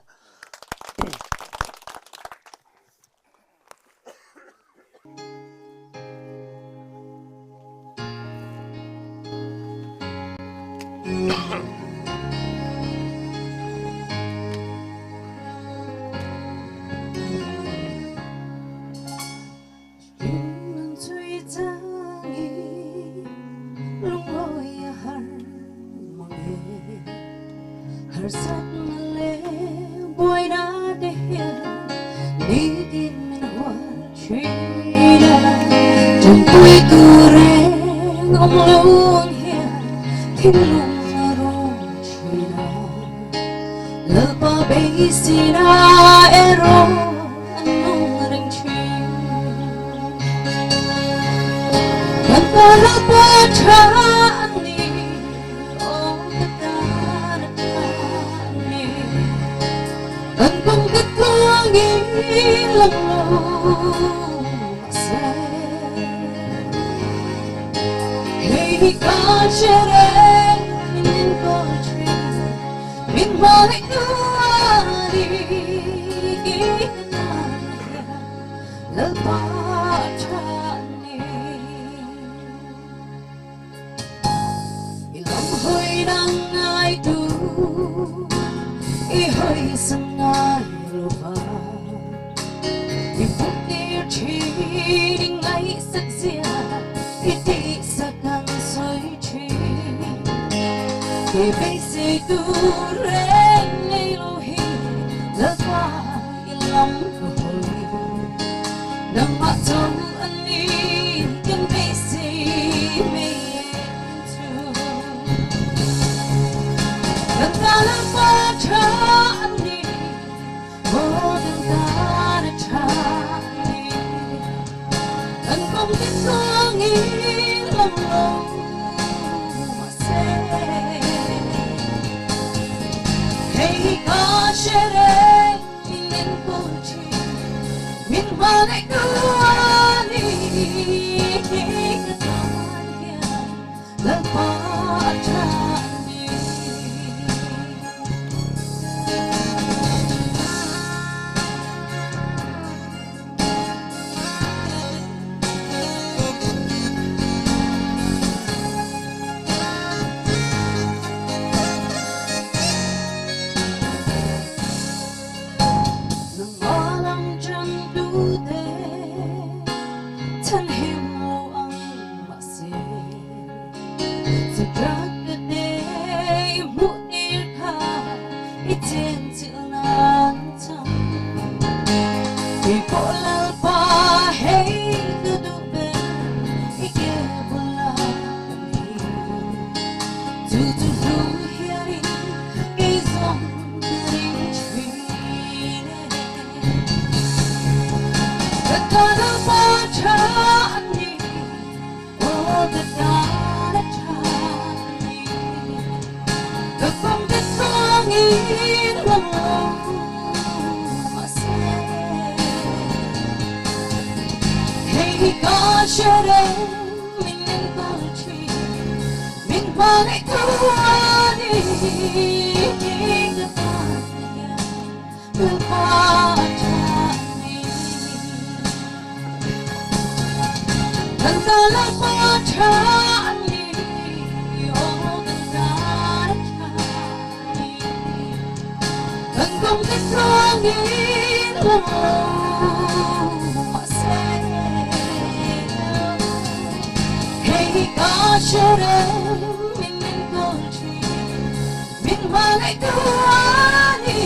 Nangmah lam ṭangtute chhanhim lo ang mahse, Chutrak ka te i hmuh tir kha i chenchilh nan chang. Kei pawh Lalpa hei ka duh ber i ke bula awm hi. Chu chu hlu hianin kei zawng ka ring thin e. Ka ta Lalpa tha an ni, aw ka tan a tha an ni. Ka kawngte tluangin lang lo mahse, hei hi ka hre reng min enkawl thin. Min hmangaih tu a ni ka tan hian Lalpa a tha a ni. Kan ta Lalpa a tha a ni, aw kan tan a tha a ni. Kan kawngte tluangin lang lo mahse, hei hi ka hre reng min enkawl thin, min hmangaih tu a ni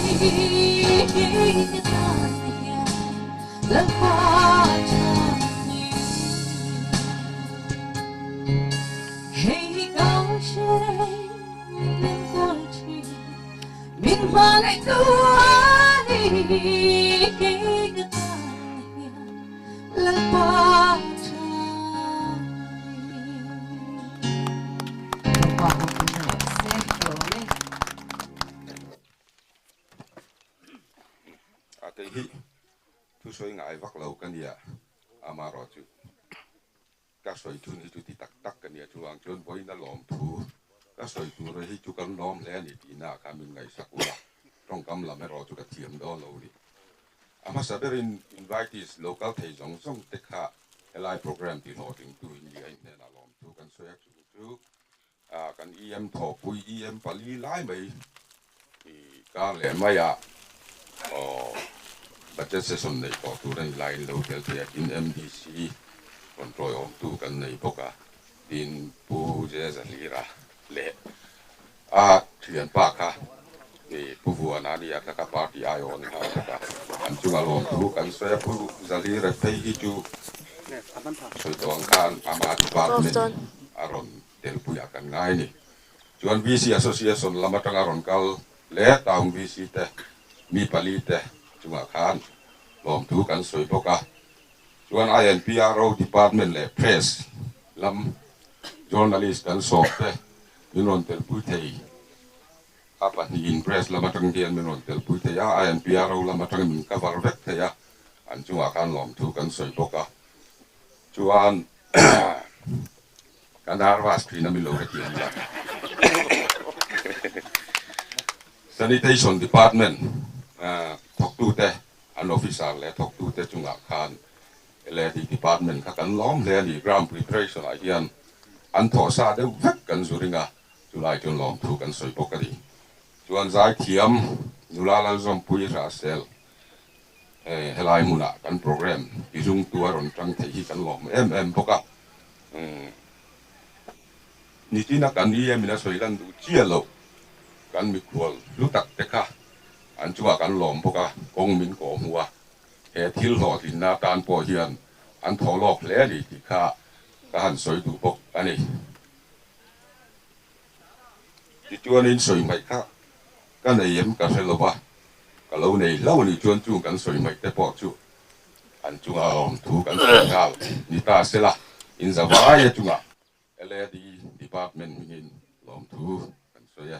ka tan hian Lalpa tha ni. Hei hi ka hre reng min enkawl thin, Min hmangaih tu a ni ka tan hian Lalpa tha ni. Lalpa ropui na rawh se ka lawm e. A kei hi thusawi ngai vak lo ka nia, amaherawhchu Ka sawi chhun hi chu ti tak tak ka nia chuvang chuan vawiin a lawm thu ka sawi tur hi chu kan lawm hle a ni tihna ah khan min ngaihsak ula tawngkam lam erawh chu ka thiam dawn lo ni. A hmasa berin invitees lo kal thei zawng zawng te kha helai program ti hlawhtlingtu in nia in hnenah lawm thu kan sawi a chung chu kan EM thawhpui EM pali lai mai i kar leh maiah aw budget session neih tawh tur a ni laiin lo tel thei a tin MDC rawn tawiawmtu kan nei bawk a tin Pu Jezahlira leh a thianpa kha i Pu Vuana a nia kha ka party aiawh a ni nghal bawk a an chunga lawmthu kan sawi a Pu Zahlira phei hi chu sawi tawh ang khan ama department a rawn telpuiah kan ngai a ni. Chuan VC Association lam atanga rawn kal leh Town VC te mi pali te chungah khan lawmthu kan sawi bawk a. Chuan INPRO Department leh Press lam Journalist kan sawm te min rawn telpui thei a pahnihin Press lam atang hian min rawn telpui thei a, INPRO lam atangin min cover vek thei a, an chungah khan lawmthu kan sawi bawk a. Chuan Ka nervous thin a min lo hrethiam ila. Sanitation Department thawktute an officer leh thawktute chungah khan LAD Department kha kan lawm hle a ni. Ground preparation ah hian an thawh sa deuh vek kan zu ring a, chulai chuan lawmthu kan sawi bawk a ni. Chuan zaithiam nula Lalzawmpui Rahsel Hei helai hmunah kan program tizungtu a rawn tang theih hi kan lawm em em bawk a. Nitina kan EM in a sawi lan duh chiah loh kan mikhual hlu tak te kha an chungah kan lawm bawk a, kawng min kawh hmu a, he thil hlawhtlinna atan pawh hian an thaw lawk hle a ni tih kha ka han sawi duh bawk a ni. Tichuanin sawi hmaih kha ka nei em ka hre lo va, ka lo nei hlauh a nih chuan chung kan sawi hmaih te pawh chu an chunga awm thu kan sawi nghal ni ta se la, in za vai a chunga LAD department hmingin lawmthu kan sawi e.